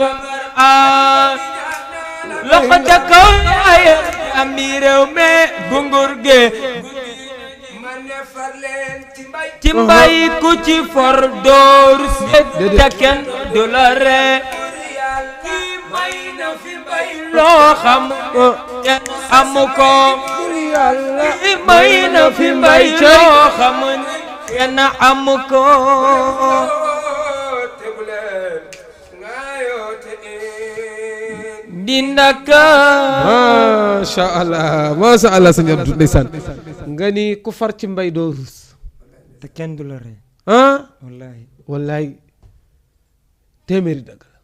loxo ca kaw yaa yor jambi réew mi gungur ge ci mbay ku ci for door te kenn du la ree kii may na fi mbay loo xam kenn amu ko kii may na fi mbay loo xam kenn amu ko di ndaka masha Allah sëñ Abdou ndeysaan nga ni ku far ci mbay doo rus te kenn du la ree wallahi téeméeri dëgg la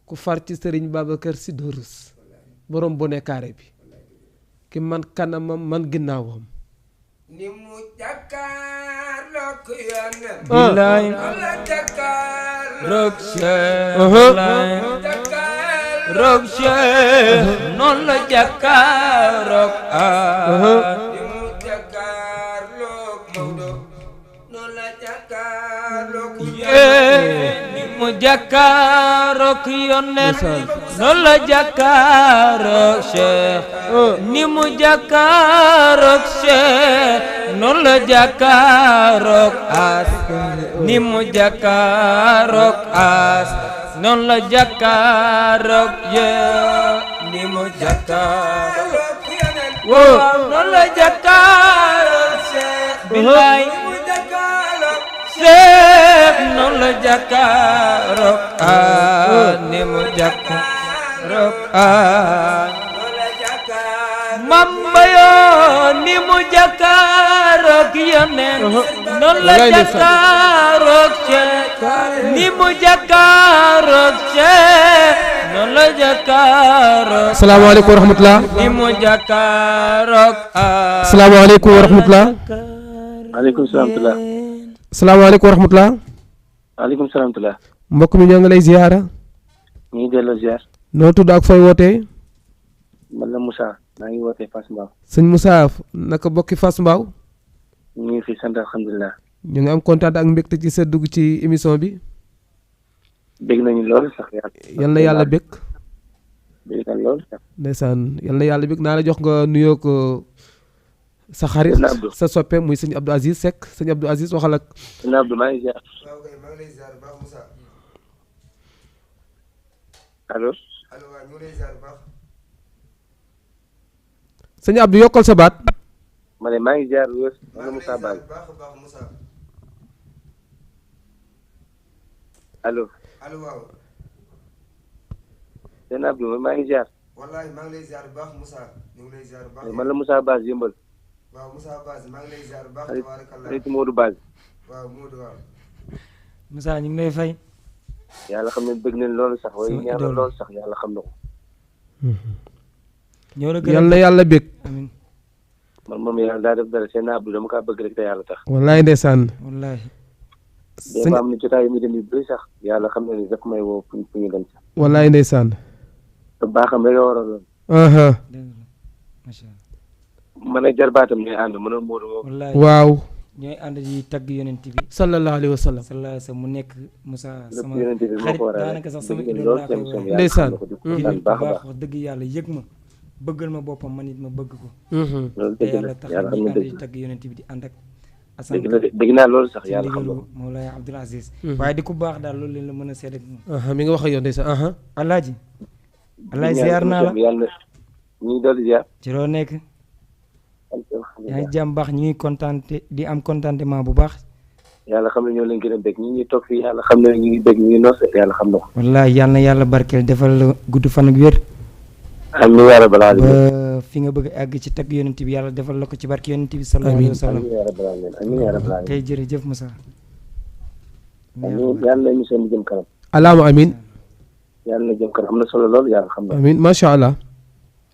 ku far ci sëriñ Babacar Si doo rus borom bone carré bi ki man kanamam man ginnaawam ni mu jàkkaarloo ko yónneen billaay jàkkaarloo roog roog noonu la jàkkaaroog ni mu jàkkaarloo Maodo noonu la jàkkaarloo ni mu jàkkaaroog yónneen noonu la jàkkaaroog Cheikh ni mu jàkkaaroog Cheikh noonu la jàkkaaroog as ni mu jàkkaaroog as noonu la jàkkaaroog ni mu jàkkaaroog noonu la jàkkaaroog Cheikh billaay Cheikh noonu la jàkkaaroog ni mu jàkkaaroog Mamba yoo ni mu jàkkaaroog yónneen noonu la jàkkaaroog Cheikh ni mu jàkkaaroog Cheikh noonu la jàkkaaroog salaamaaleykum wa rahmatulah ni mu jàkkaaroog salaamaaleykum wa rahmatulah maaleykum salaam. salaamaaleykum wa rahmatulah maaleykum salaam. mbokk mi ñoo ngi lay ziyaara ñu ngi delloo ziar. noo tudd ak fooy wootee man la Moussa maa ngi wootee Fass Mbao. sëñ Moussa naka bokki Fass Mbao ñu ngi fi sant alhamdulilah. ñu ngi am kontaan ak mbégte ci sa dugg ci émission bi bég nañu lool sax yal na yàlla bég bég na lool sax. ndeysaan yal na yàlla bég naa la jox nga nuyoo ko sa xarit sa soppe muy sëñ Abdou Aziz Seck sëñ Abdou Aziz waxal ak sëñ Abdou maa ngi ziar. allo. sëñ Abdou yokkal sa baat ma ne maa ngi ziar wër man la Moussa Bal. allo. sëñ Abdou maa ngi ziar. wallahi maa ngi lay ziar bu baax Moussa ñu ngi lay ziar bu baax man la Moussa Bal yëmbal. waaw Moussa Bass maa ngi lay ziar bu baax xarit tabarakallah xarit Modou Baz waaw Modou waaw Moussa ñu ngi lay fay. yàlla xam ne bëgg nañ loolu sax waaye Sama ñaanal idole. loolu sax yàlla xam na ko ñoo la gën yal na yàlla bég amiin man moom yàlla daa def dara seen abdu dama kaa bëgg rek te yàlla tax wallaay ndeysaan wallaahi. des fois am na jotaay yu muy dem yu bëri sax yàlla xam na ni daf may woo fu ñu dem sax wallaay ndeysaan te baaxam rek a waral loolu aha dëgg la macha allah. man ak jarbaatam ñooy ànd mën a Modou moom wallaahi waaw ñooy ànd di tagg yonent bi. sallallahu alayhi wa sallam sallallahu alayhi wa sallam mu nekk Moussa lépp sama yonent bi moo xarit ko waral daanaka sax sama bëgg nañ idole lool laa koy seen som woowee. Ndeysaan. yàlla xam na ko di kii kontaan nit bu baax a baax baax wax dëgg yàlla yëg ma bëggal ma boppam man it ma bëgg ko. loolu te dëgg yàlla la tax yàlla xam ñuy na ànd di dëgg tagg yonent bi di ànd ak. dëgg la de dëgg naa loolu sax yàlla xam na ndigalu ko Mawlaay Abdoul Aziz. waaye di ku baax daal loolu leen la mën a seede ak moom. aha mi nga wax ak yow ndeysaan aha Alaaji. Alaaji ñaan ziar naa la. yàlla ñu ngi dolli ziar ci loo nekk. yaa ngi jàmm baax ñu ngi kontaante di am contentement bu baax. yàlla xam ne ñoo leen gën a bëgg ñi ngi toog fii yàlla xam ne ñu ngi bëgg ñu ngi noos yàlla xam na ko wallaahi yal na yàlla barkeel defal la gudd fan ak wér. amiin yaa rabbal aalamiin ba fi nga bëgg a àgg ci tagg yonent bi yàlla defal la ko ci barke yonent bi sallallahu alayhi wa sallam. amiin yaa rabbal aalamiin amiin yaa rabbal aalamiin tey jërëjëf Moussa. amiin yàlla na émission bi jëm kanam alaama amin yàlla na jëm kanam am na solo lool yàlla xam na amin macha allah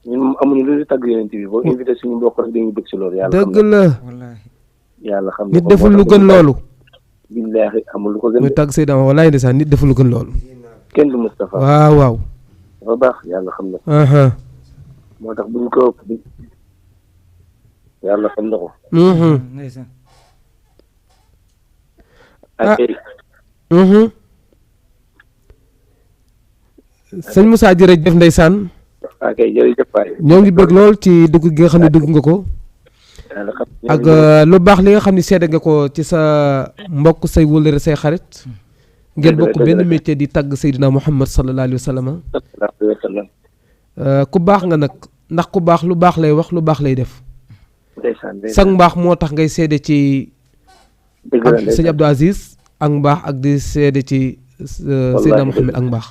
ñun moom amuñu lu ñu tagg yonent bi boo invité suñu mbokk rek dañuy bëgg si loolu yàlla xam dëgg na la wallaahi. yàlla xam na nit ko deful moo lu tax gën ñu loolu billaahi amul lu ko gën muy tàgg Seydina wallaay ndeysaan nit deful lu gën loolu kenn du Moustapha waaw waaw dafa baax yàlla xam na ko aha moo tax buñ ko ëpp bi yàlla xam na ko mhm ndeysaan. Ah. ak Eric mhm sëñ Moussa jërëjëf ndeysaan ak ay jërëjëf waay ñoo ngi bëgg lool ci dugg gi nga xam ne dugg nga ko yàlla xam ak lu baax li nga xam ne seede nga ko ci sa mbokk say wëllëre say xarit ngeen bokk benn métier di tagg Seydina Muhammad sallallahu alayhi wa sallam ku baax nga nag ndax ku baax lu baax lay wax lu baax lay def ndeysaan sag mbaax moo tax ngay seede ci dëgg la ak sëñ Abdou Aziz ak mbaax ak di seede ci Seydina Muhammad ak mbaax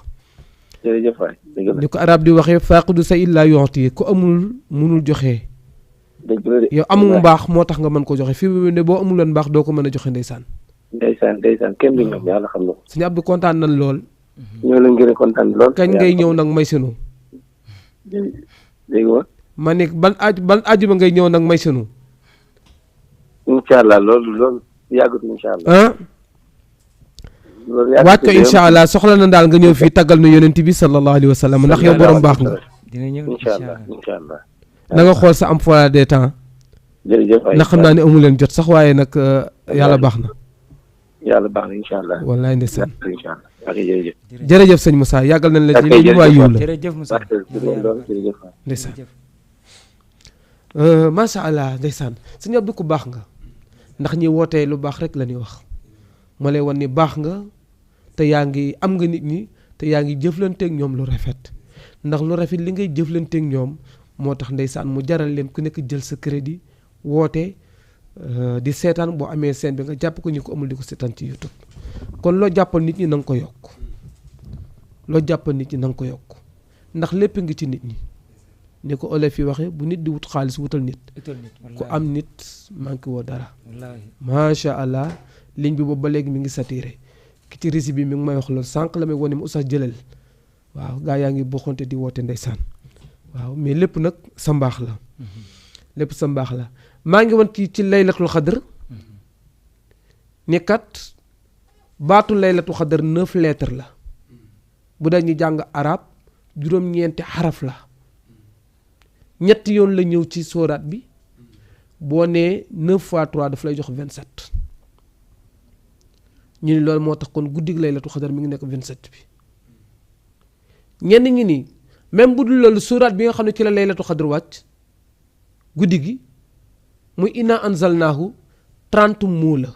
jërëjëf waay dëgg la ni ko arab di waxee faaqidu sa illa yu'ti ku amul munul joxe dëgg la de yow amul mbaax moo tax nga mën ko joxe fii mu ne boo amuloon mbaax doo ko mën a joxe ndeysaan ndeysaan ndeysaan kenn du ñoom yàlla xam na ko sëñ Abdou kontaan nañ lool ñoo leen gën a kontaan lool kañ ngay ñëw nag may sunu dégg nga ma ne ban ajuma ngay ñëw nag may sunu incha allah loolu yàggatu incha allah ah loolu waaj ko incha allah soxla na daal nga ñëw fii taggal nu yonent bi sallallahu alayhi wa sallam ndax yow borom baax nga dina ñëw incha allah incha allah na nga xool sa emploi des temps jërëjëf waay ndax xam naa ne amu leen jot sax waaye nag yàlla baax na yàlla baax na incha allah wallaay ndeysaan incha allah ak jërëjëf jërëjëf sëñ Moussa yàggal nañ la ci lii waa yiw la jërëjëf Moussa. jërëjëf waay ndeysaan macha allah ndeysaan sëñ Abdou ku baax nga ndax ñi wootee lu baax rek la ñuy wax ma lay wan ni baax nga te yaa ngi am nga nit ñi te yaa ngi jëflanteeg ñoom lu rafet ndax lu rafet li ngay jëflanteeg ñoom moo tax ndeysaan mu jaral leen ku nekk jël sa crédit woote di seetaan boo amee seen bi nga jàpp ko ñu ko amul di ko seetaan ci YouTube kon loo jàppal nit ñi na nga ko yokk loo jàppal nit ñi na nga ko yokk ndax lépp ngi ci nit ñi ni ko olof yi waxee bu nit di wut xaalis wutal nit ku am nit manqué woo dara macha allah ligne bi boobu ba léegi mi ngi saturé ki ci rési bi mi ngi may wax loolu sànq la may wane mu oustaz jëlal waaw gaa yaa ngi boxante di woote ndeysaan waaw mais lépp nag sa mbaax la lépp sa mbaax la maa ngi woon ci laylatul xadr ni kat baatu laylatul xadr 9 lettres la bu dañu jàng arab juróom-ñeenti xaraf la ñetti yoon la ñëw ci sooraat bi boo nee 9 fois 3 daf lay jox 27 ñu ni loolu moo tax kon guddig laylatul xadr mi ngi nekk 27 bi ñenn ñi ni même bu dul loolu sooraat bi nga xam ne ci la laylatul xadr wàcc guddi gi muy inna anzalnaahu 30 muu la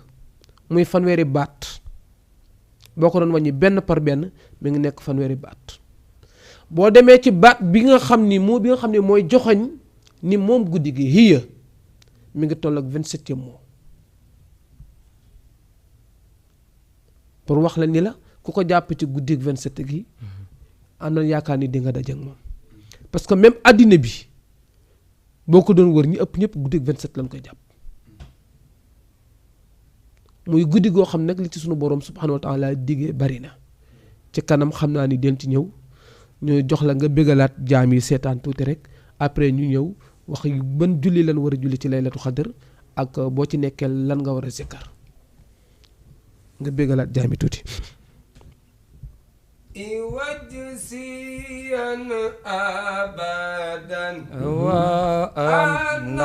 muy fanweeri baat boo ko doon wàññi benn par benn mi ngi nekk fanweeri baat boo demee ci baat bi nga xam ni moo bi nga xam ne mooy joxoñ ni moom guddi gi hiya mi ngi toll ak 27e moo pour wax la ni la ku ko jàpp ci guddi ak 27 gi am na yaakaar ni di nga daje ak moom parce que même addina bi boo ko doon wër ñi ëpp ñëpp guddi 27 lañ koy jàpp muy guddi goo xam nag li ci sunu borom subhanahu wa taala digee bari na ci kanam xam naa ni den ci ñëw ñu jox la nga bégalaat jaam yi seetaan tuuti rek après ñu ñëw wax ban julli lan war a julli ci laylatu xadr ak boo ci nekkee lan nga war a zikkar nga bégalaat jaam yi tuuti وجزيا أبدا وأن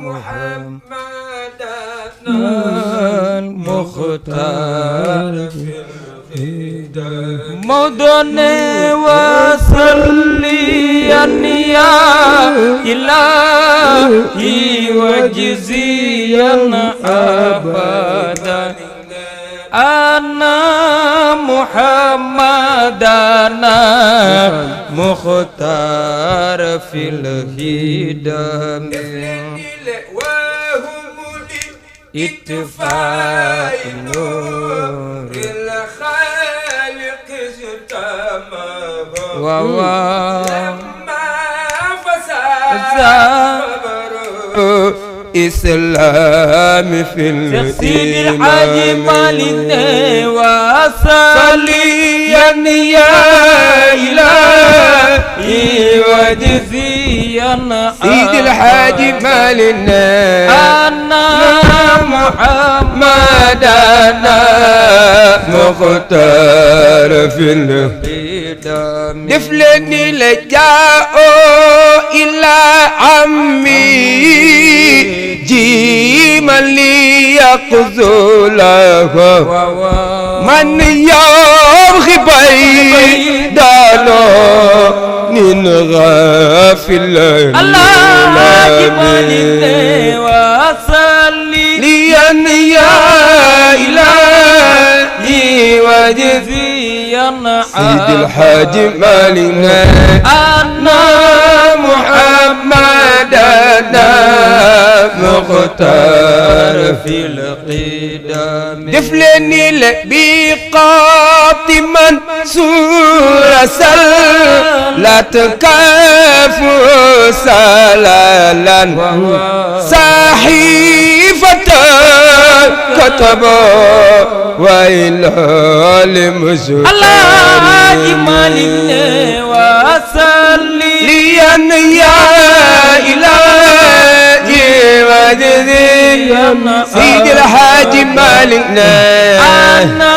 محمدا المختار في الخدم مدن وصليا يا إلهي وجزيا أبدا أنا محمدنا مختار في الهدم وهم اتفاق نور الخالق اجتمعوا لما فساد إسلام في سيد الحاج مالك وصليا يا إلهي وجزيا سيد الحاج مالك أنا محمدنا مختار في الهدم دفلني لجاء إلى عمي جيما ليقزله من يبغي بيدانه من غافل الله جمالي وصلي ليا يا إلهي وجزيا سيد الحاج مالنا أنا محمدنا مختار في القدم دفلني لبيقات منصور لا تكافو سلالا صحيفة كتبوا وإلى لمجد الله مالك وصلي ليا يا إلهي وجزيا سيد الحاج مالكنا أنا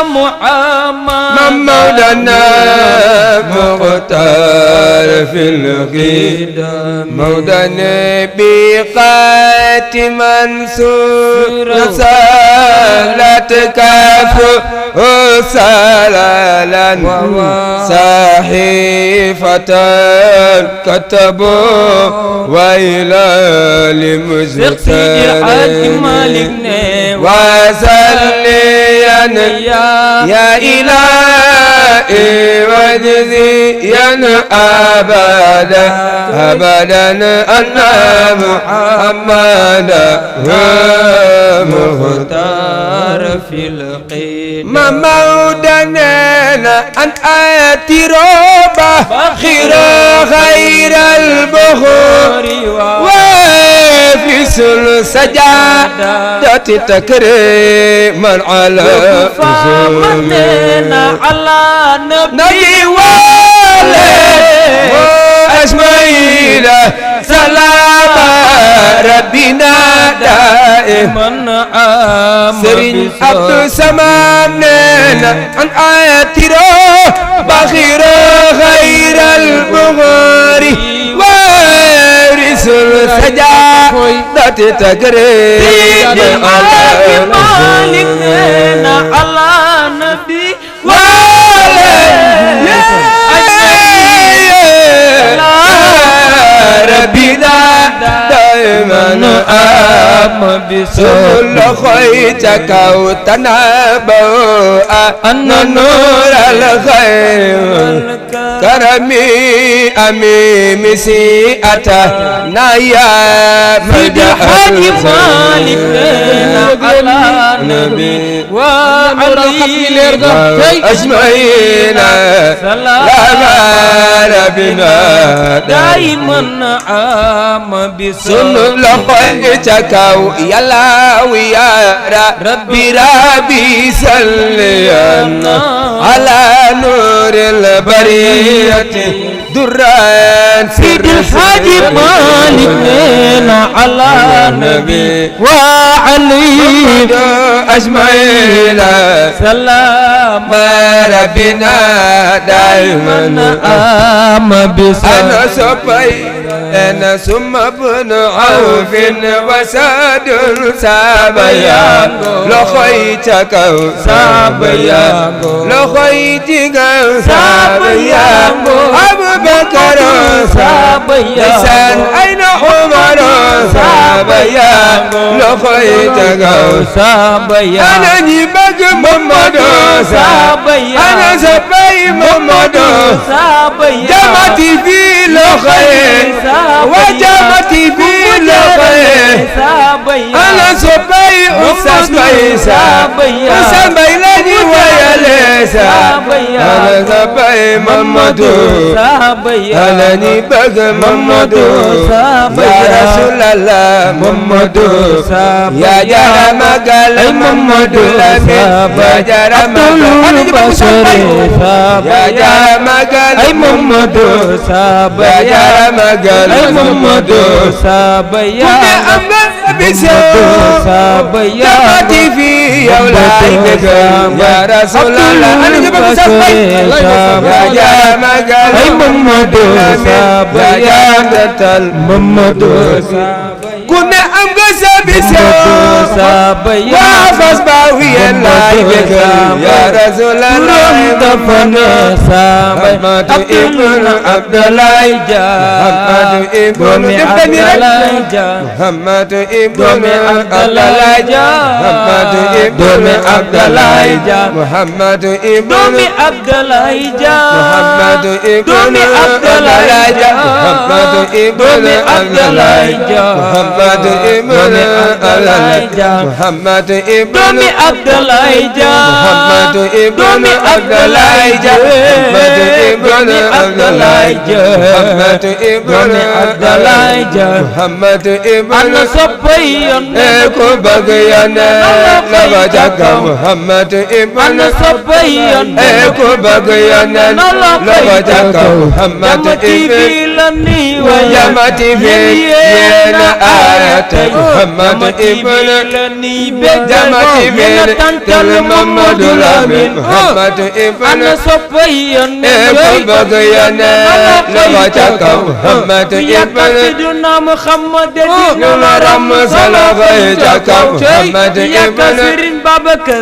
محمد مولانا مختار في القدم مولانا بقات منصور لا تكافو سلالا صحيفة كتبوا وإلى لمجتر وصليا يا إلهي وجزيا أبدا أبدا أن محمدا مختار في القدم مودنا أن آتي ربا خير البخور وفي سجادة تكريما على فمتنا على نبي والد أجمعين سلام ربنا دائما سرين عبد سمامنا عن آياتنا بخير خير البغار وارث السجادة تكريم مالكنا على نبي ربنا دائما أم بسول خيتك وتنابوا أن نور الخير كرمي أمي مسيئة نايا سيد الحاج مالك على النبي وعلي أجمعين سلام ربنا دائما عام سن لقيتك يلا ويا ربي صلي على نور البرية دران سيد الحاج مالك على النبي وعلي أجمعين سلام ربنا دائما عام أنا صبي أنا ثم ابن عوف وساد سابيا لخيتك سابيا لخيتك سابيا أبو بكر سابيا لسان أين عمر سابيا لخيتك سابيا أنا نبغ محمد سابيا أنا سبي محمد سابيا جمعتي في لخير وجمعتي في لخير أنا سبي أستاذ بيسا أستاذ بيلاني ويليسا أنا سبي محمد أنا نبغ محمد يا رسول الله محمد يا جرى مقال محمد يا جرى مقال يا جرى مقال محمد يا جرى مقال محمد كنا أمنا جمعتي في أولادك يا رسول الله أنا جبت سبي يا جرى مقال محمد يا جرى محمد كنا أمنا وافز باوي اللايبك يا رسول الله دفنا محمد ابن عبد الله محمد ابن عبد الله محمد ابن عبد الله محمد ابن عبد الله محمد ابن عبد الله محمد ابن عبد الله محمد ابن عبد الله محمد ابن محمد ابن عبد الله محمد ابن عبد الله محمد ابن عبد الله محمد ابن عبد الله محمد ابن أنا صبي اكو بغيانا لوجهك محمد ابن أنا صبي اكو بغيانا لوجهك محمد ابن وجمعتي في ينا آياتي محمد ابن جمعتي في تل محمد الأمين محمد ابن أنا صبي اكو بغيانا لوجهك محمد ابن سيدنا محمد نورم صلواتك محمد ابن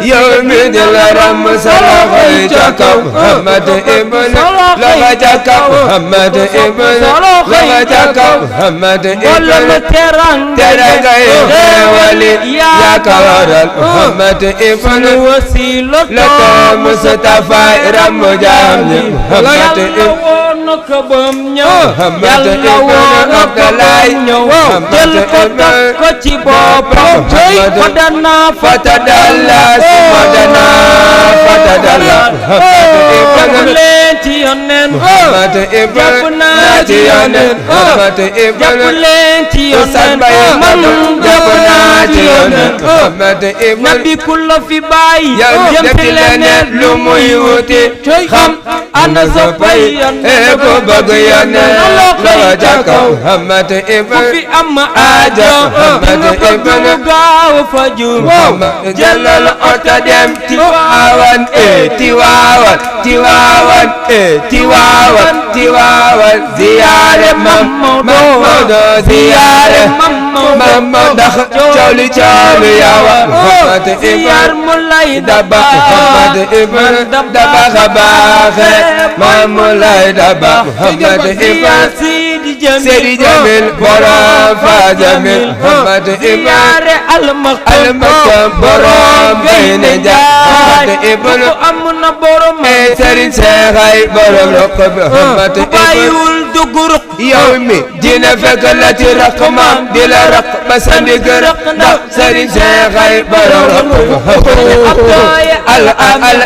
يوم الرم صلواتك محمد ابن لوجهك محمد ابن لوجهك محمد ابن ترى ولي يا كورل محمد ابن وسيلة لك مصطفى رم جامع محمد ابن محمد ابن عبد الله محمد ابن ci boppam fadana fatadalla sumadana fatadalla Muhammad leen ci yonen Muhammad ibn ci yonen Muhammad ibn leen ci yonen man jabna ci yonen Muhammad ibn nabi kullu fi baay jëm ci leneen lu muy wuti xam ana soppay yonen ko bëgg yonen la jakaw Muhammad ibn fi am aajo Muhammad ibn gaaw faju jëlal oto dem Tiwaawan Tiwaawan Tiwaawan Tiwaawan Tiwaawan ziyaare Mamadu ziyaare Mamadu ndax cooli cooli yawa Muhammad ibn mulay daba Muhammad ibn daba xabaaxe Mamulay daba Muhammad ibn Seydi Jamil borom fa Jamil Ahmad Ibn Al-Maktoum borom Bayna Ahmad Ibn am na borom Serigne Cheikh ay borom Roqab Ahmad Ibn bàyyiwul duguruk yow mi dina fekk la ci raq maam di la raq ba sandi gërëq ndax Serigne Cheikh ay borom Roqab al amin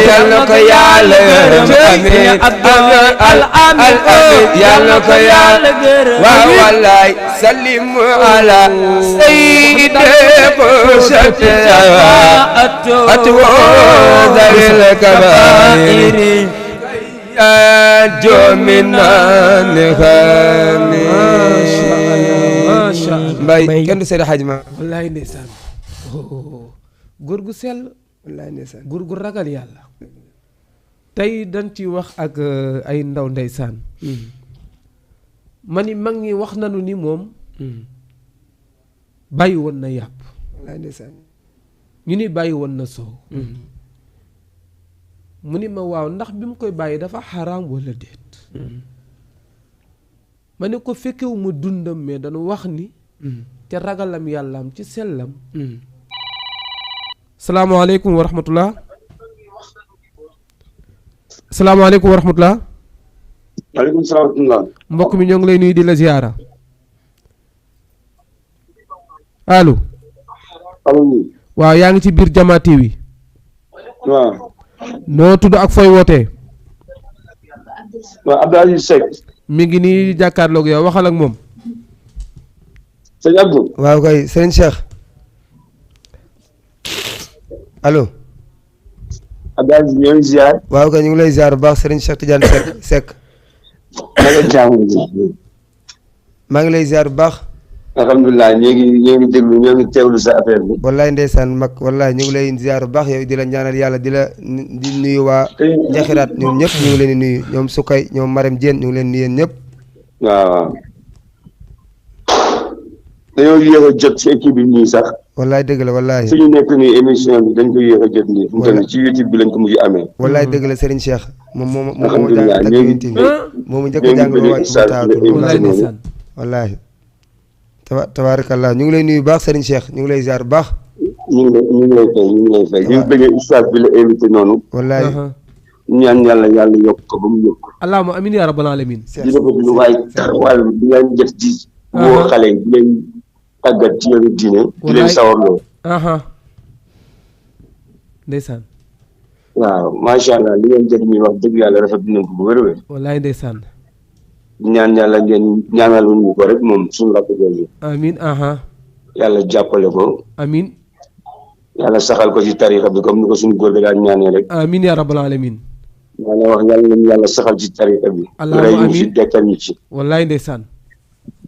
yàlla ko yàlla gërëm amin al amin yàlla ko yàlla gërëm waaw wallaay sallimu ala sayyidi qusati atu zawil kabairi jominan khami mbay kenn du Seydi Hadji Ma wallaay ndeysaan góor gu sell wallaay ndeysaan góor gu ragal yàlla tey dañ ci wax ak ay ndaw ndeysaan ma ni mag ñi wax nañu ni moom bàyyi woon na yàpp wallaay ndeysaan ñu ni bàyyi woon na soow mu ni ma waaw ndax bi mu koy bàyyi dafa xaraam walla déet ma ne ko fekkewu ma dundam mais dañu wax ni ca ragalam yàllaam ci sellam salaamaaleykum wa rahmatullah salaamaaleykum wa rahmatullah maaleykum salaam wa rahmatullah mbokk mi ñoo ngi lay nuyu di la ziyaara allo waaw yaa ngi ci biir Jama TV waaw noo tudd ak fooy wootee waaw Abdou Aziz Seck mi ngi nii jàkkaarloog yow waxal ak moom sëñ Abdou waaw kay Serigne Cheikh allo Abdou Aziz ñoo ngi ziar waaw kay ñu ngi lay ziar bu baax Serigne Cheikh Tidiane Seck maa ngi lay ziar bu baax alhamdulilah ñoo ngi déglu ñoo ngi teewlu sa affaire bi wallaay ndeysaan mag wallaay ñu ngi lay ziar bu baax yow di la ñaanal yàlla di nuyu waa Njaxiraat ñoom ñëpp ñu ngi leen di nuyu ñoom Sukay ñoom Marème Diène ñu ngi leen nuyu yéen ñëpp waaw dañoo yéex a jot ci équipe bi nii sax wallaay dëgg la wallaay fi ñu nekk nii émission bi dañ ko yéex a jot nii fu mu toll ci YouTube bi lañ ko mujj amee wallaay dëgg la Serigne Cheikh moom alhamdulilah moomu njëkk a jàng ba wàcc bu taatul wallaay ndeysaan wallaay tabaarakallah ñu ngi lay nuyu baax Serigne Cheikh ñu ngi lay ziar bu baax ñu ngi lay fay ñu ngi bëggee ustaas bi la invité noonu wallaay ñaan yàlla yokk ko ba mu yokk allahumma amin ya rabbal alamin di ko lu waay taxawaay bi ngeen def di woo xale yi di leen tàggat ci yoonu diine di leen sawarloo ndeysaan waaw macha allah li ngeen jot mi wax dëgg yàlla rafet nañ ko bu wér-wér wallaay ndeysaan ñaan yàlla ngeen ñaanal ñu ko rek moom suñu rakk jooju amin yàlla jàppale ko amin yàlla saxal ko ci tarixa bi comme ni ko suñu góor ga daan ñaanee rek amin ya rabbal alamin maa ngi wax yàlla nañu yàlla saxal ci tarixa bi rey ñu ci dekkal ñu ci wallaay ndeysaan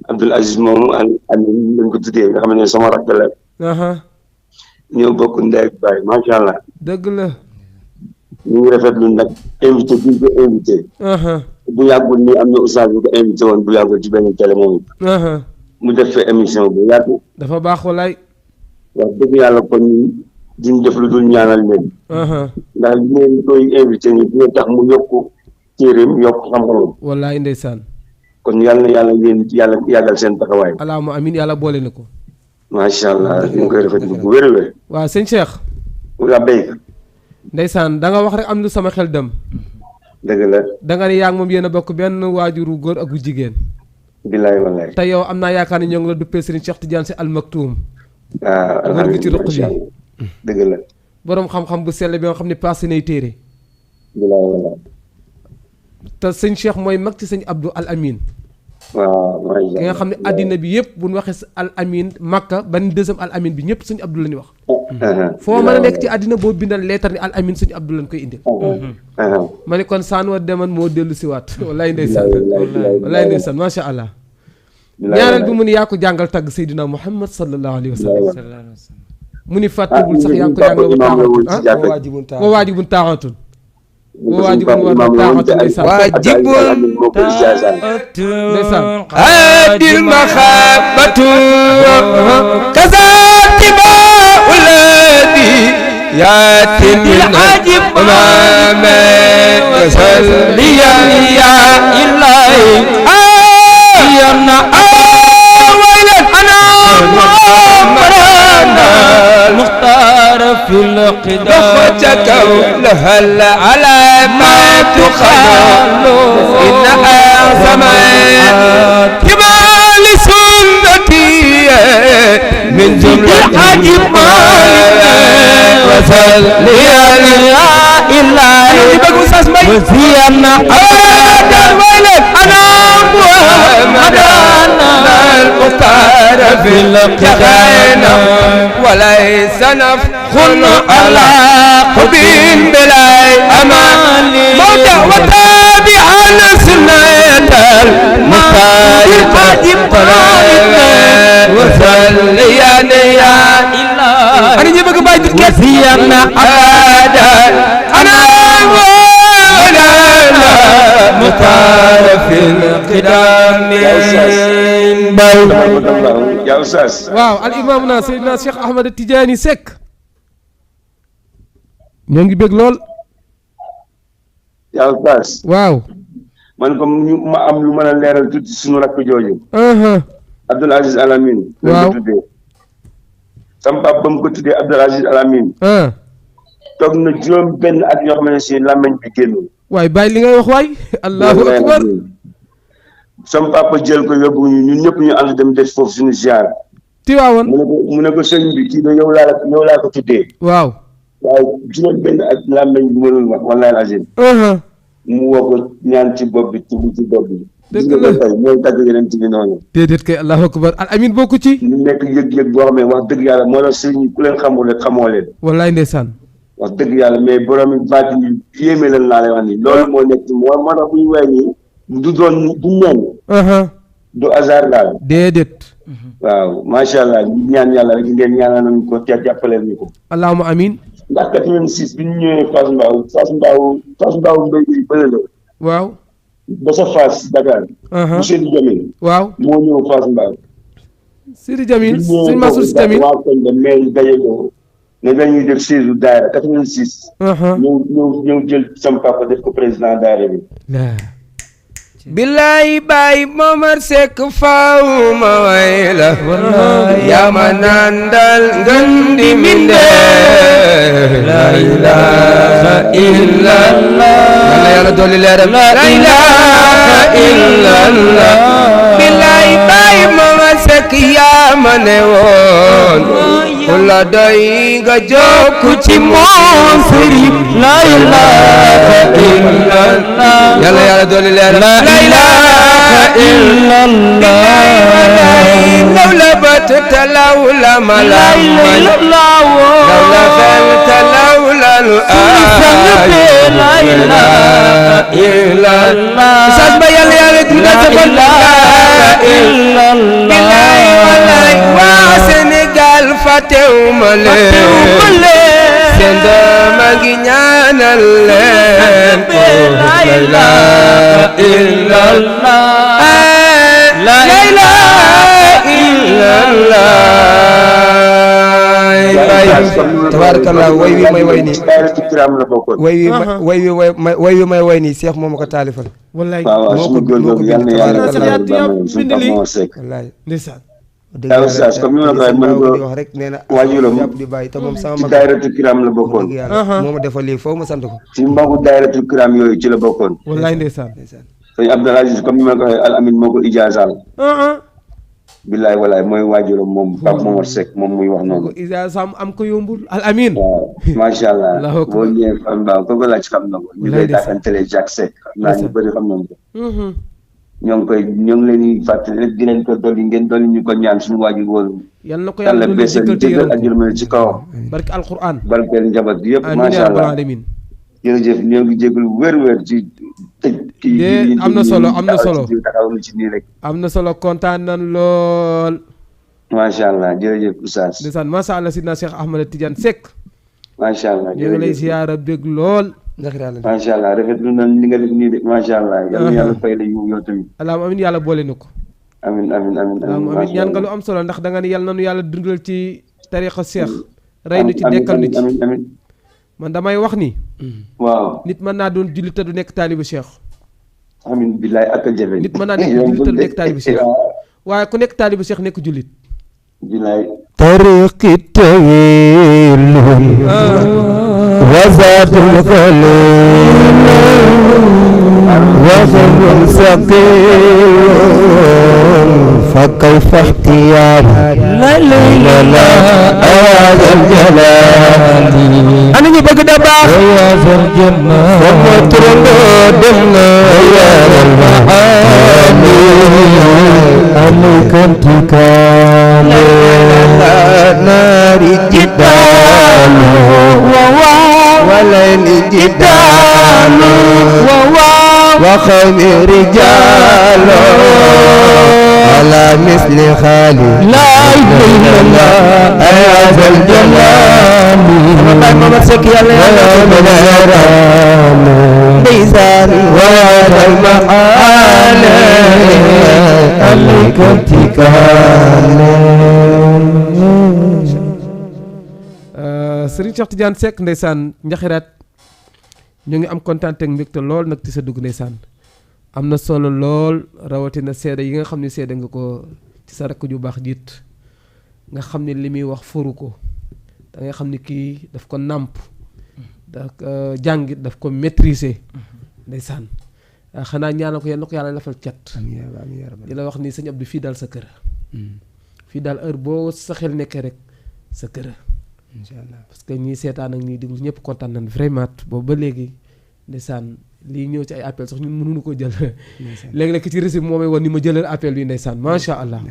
Abdoul Aziz moomu amin lañ ko tuddee nga xam ne sama rakk la ñoo bokk ndey ak baay macha allah dëgg la ñu ngi rafetlu nag invité bi ñu ko invité bu yàggul nii am na oustaz bu ko invité woon bu yàggul ci benn télé moom mu def fa émission bu yàgg dafa baax wallaay wax dëgg yàlla kon nii duñ def lu dul ñaanal leen ndax li ngeen koy invité ni dina tax mu yokk téeréem yokk xam-xamam wallaay ndeysaan kon yàlla na yàlla ngeen yàlla yàggal seen taxawaay allahumma amin yàlla boole na ko macha allah ñu ngi koy rafetlu bu wér-wér waaw sëñ Cheikh waa béykat ndeysaan da nga wax rek am lu sama xel dem dëgg la da nga ne yaa ngi moom yéen a bokk benn waajuru góor ak bu jigéen bilaay wallaay te yow am naa yaakaar ne ñoo ngi la duppee Serigne Cheikh Tidiane Sy Al Maktoum waaw góor gi ci ruq bi dëgg la boroom xam-xam bu sell bi nga xam ne passé nay téere bilaay wallaay te sëñ Cheikh mooy mag ci sëñ Abdou Al Amin waaw ki nga xam ne àddina bi yëpp bu ñu waxee Al Amin Makka ban deuxième Al Amin bi ñëpp sëñ Abdou la ñuy wax foo mën a nekk ci àddina boo bindal leetar ni Al Amin sëñ Abdou lañ koy indil ma ne kon saan wa deman moo dellu si waat wallaay ndeysaan wallaay ndeysaan macha allah ñaareel bi mu ni yaa ko jàngal tagg Seydina Muhammad sallallahu alayhi wa sallam mu ni fàttewul sax yaa ngi ko jàngal wa waajibun taaxatun waajibun adil maxabatu kazatiba uladi yaatin ajib mame salliya ya ilahi في القدام هل على ما تخال إن أعظم كمال سنتي من جملة عجب وصل لي إلهي وزينا أنا محمد المختار في القدام وليس نفخر على قبين بلا أمان موت وتابعا سنة المختار عجب وصل يا إلهي أنا جيبك بايد وزينا أنا مختار في القدام يا أستاذ waaw al imaamuna Seydina Cheikh Ahmed Tidiane Seck ñoo ngi bég lool yaa Oustaz waaw man comme ñu ma am lu mën a leeral tuuti suñu rakk jooju Abdoul Aziz Al Amine waaw ko tuddee sama papa ba mu ko tuddee Abdoul Aziz Al Amine toog na juróom benn at yoo xam ne si làmmiñ bi génnul waay bàyyi li ngay wax waay allahu akbar sama papa jël ko yóbbu ñu ñun ñëpp ñu ànd dem def foofu suñu ziar Tiwaawoon mu ne ko sëñ bi kii de yow laa ko tuddee waaw waaye juróom benn at làmmiñ bi mënul wax wallahi azim mu woo ko ñaan ci bopp bi tudd ci bopp bi dëgg la tey ñooy tàgg yeneen ci bi noonu déedéet kay allahu akbar al amin bokku ci ñu nekk yëg-yëg boo xam ne wax dëgg yàlla moo la sëñ ku leen xamul rek xamoo leen wallaay ndeysaan wax dëgg yàlla mais borom baat yi yéeme leen laa lay wax nii loolu moo nekk moo tax bu ñu way nii du doon du neen du hasard daal déedéet waaw macha allah ñu ñaan yàlla rek ngeen ñaanal nañu ko te jàppaleel ñu ko allahumma amin ndax 86 bi ñu ñëwee Fass Mbao mbéy mi bële la waaw ba sa Fass Dakar bu Seydi Jamil waaw moo ñëw Fass Mbao Seydi Jamil sëñ Mansour Sy Jamil waa koñ ba mais daje ko ne dañuy def siège daayira 86 ñëw jël sama papa def ko président daayira bi billaay baay Momar Seck faaw ma way la yaa ma nandal ngën di minde la ilaha illallah yàlla dolli leeram la ilaha illallah billaay baay Momar Seck yaa ma ne woon wala doy nga jokku ci moom sëriñ la ilaha illallah yàlla dolli leeram la ilaha illallah lawla batata lawla malam lawla falta lawla la ilaha illallah sas ba yàlla dina sabal la illallah waa Sénégal fatewuma leen seen doom a ngi ñaanal leen la ilaha illallah la ilaha illallah tabarakallah way wi may way nii way wi may way nii Cheikh moom ma ko taalifal wallaay moo ko bind wallaay ndeysaan yaa Oustaz comme ni ma la ko waxee mën nga wax rek nee na waajuram di bàyyi te moom sama ci mag daayiratul kiram la bokkoon moo ma defal lii foofu ma sant ko ci mbagu daayiratul kiram yooyu ci la bokkoon wallaay ndeysaan sëñ Abdoul Aziz comme ni ma la ko waxee Al Amin moo ko ijaasal billaay walaay mooy waajuram moom Pape Momar Seck moom muy wax noonu isa sam am ko yombul Al Amin waaw macha allah boo ñëwee fan baaw ko laaj xam na ko ñu koy dàkkantele Jacques Seck xam naa ñu bëri xam nañ ko ñoo ngi leen di fàttali rek di leen ko dolli ngeen dolli ñu ko ñaan suñu waajur woon yal na ko yàlla dolli jëkkal ak jërmale ci kawam barke alquran barkeel njaboot bi yëpp macha allah jërëjëf ñoo ngi jégalu wér-wér ci tëj kii am na solo am na solo taxaw na ci nii rek am na solo kontaan nan lool macha allah jërëjëf Oustaz ndeysaan macha allah sidna Cheikh Ahmed Tidiane Seck macha allah ñu ngi lay ziyaara bég lool macha allah rafetlu na li nga def nii de macha allah yàlla yàlla fay la yiw yow tamit allahumma amin yàlla boole na ko amin allahumma amin ñaan nga lu am solo ndax da nga ne yàlla nanu yàlla dundal ci tariqa Cheikh rey nu ci dekkal nu ci amin man damay wax ni waaw nit mën naa doon jullit te du nekk taalibu Cheikh amin billaay ak jafe nit mën naa nekk jullit te du nekk taalibu Cheikh waaye ku nekk taalibu Cheikh nekk jullit billaay طريق التويل وزاد الخليل وغم ثقيل فكيف احتيالي لا لا لا هذا الجلال أنا نبغى دباغ يا ذا الجمال ومترنا دمنا يا المعاني عليك انتقالي نار جدال وليل جدال وخيم رجال على مثل خالي لا إله إلا الله يا ذا الجلال ما مسك يا المنيران ميزان وهذا المحال عليك انتقال. Serigne Cheikh Tidiane Seck ndeysaan njaxiraat ñu ngi am kontaan ak mbégte lool nag ci sa dugg ndeysaan am na solo lool rawatina seede yi nga xam ne seede nga ko ci sa rakk ju baax jiit nga xam ne li muy wax foru ko da nga xam ne kii daf ko nàmp da jàngit daf ko maîtriser ndeysaan xanaa ñaanal ko yal na ko yàlla defal cat di la wax ni sëñ Abdou fii daal sa kër fii daal heure boo sa xel nekkee rek sa kër inshallah parce que ñi seetaan ak ñi diglu ñëpp kontaan nañ vraiment boobu ba léegi ndeysaan lii ñëw ci ay appel sax ñun mënuñu ko jël léeg-léeg ci récip moo may woon ni ma jëlal appel bi ndeysaan macha allah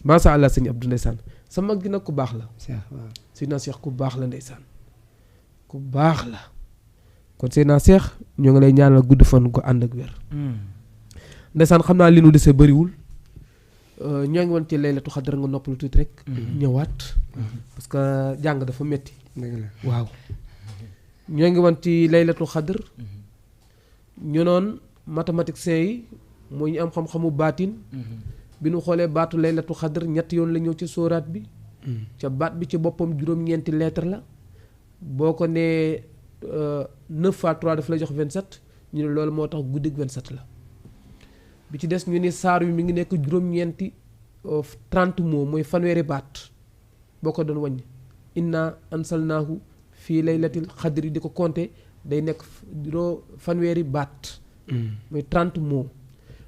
macha allah sëñ Abdou ndeysaan sa mag gi nag ku baax la Seydina Cheikh ku baax la ndeysaan ku baax la kon Seydina Cheikh ñoo ngi lay ñaanal gudd fan ko ànd ak wér ndeysaan xam naa li nu dese bëriwul ñoo ngi woon ci laylatu xadar nga noppalu tuuti rek ñëwaat parce que jàng dafa metti waaw ñoo ngi woon ci laylatu xadar ñu noon mathématiciens yi mooy ñu am xam-xamu baatin bi nu xoolee baatu laylatu xadar ñetti yoon la ñëw ci sóoraat bi ca baat bi ci boppam juróom-ñeenti lettre la boo ko nee 9 fois 3 daf lay jox 27 ñu ne loolu moo tax guddig 27 la bi ci des ñu ni saar wi mi ngi nekk juróom-ñeenti 30 mots mooy fanweeri baat boo ko doon wàññi inna ansalnaahu fii laylatil xadri di ko compter day nekk fanweeri baat mooy 30 mots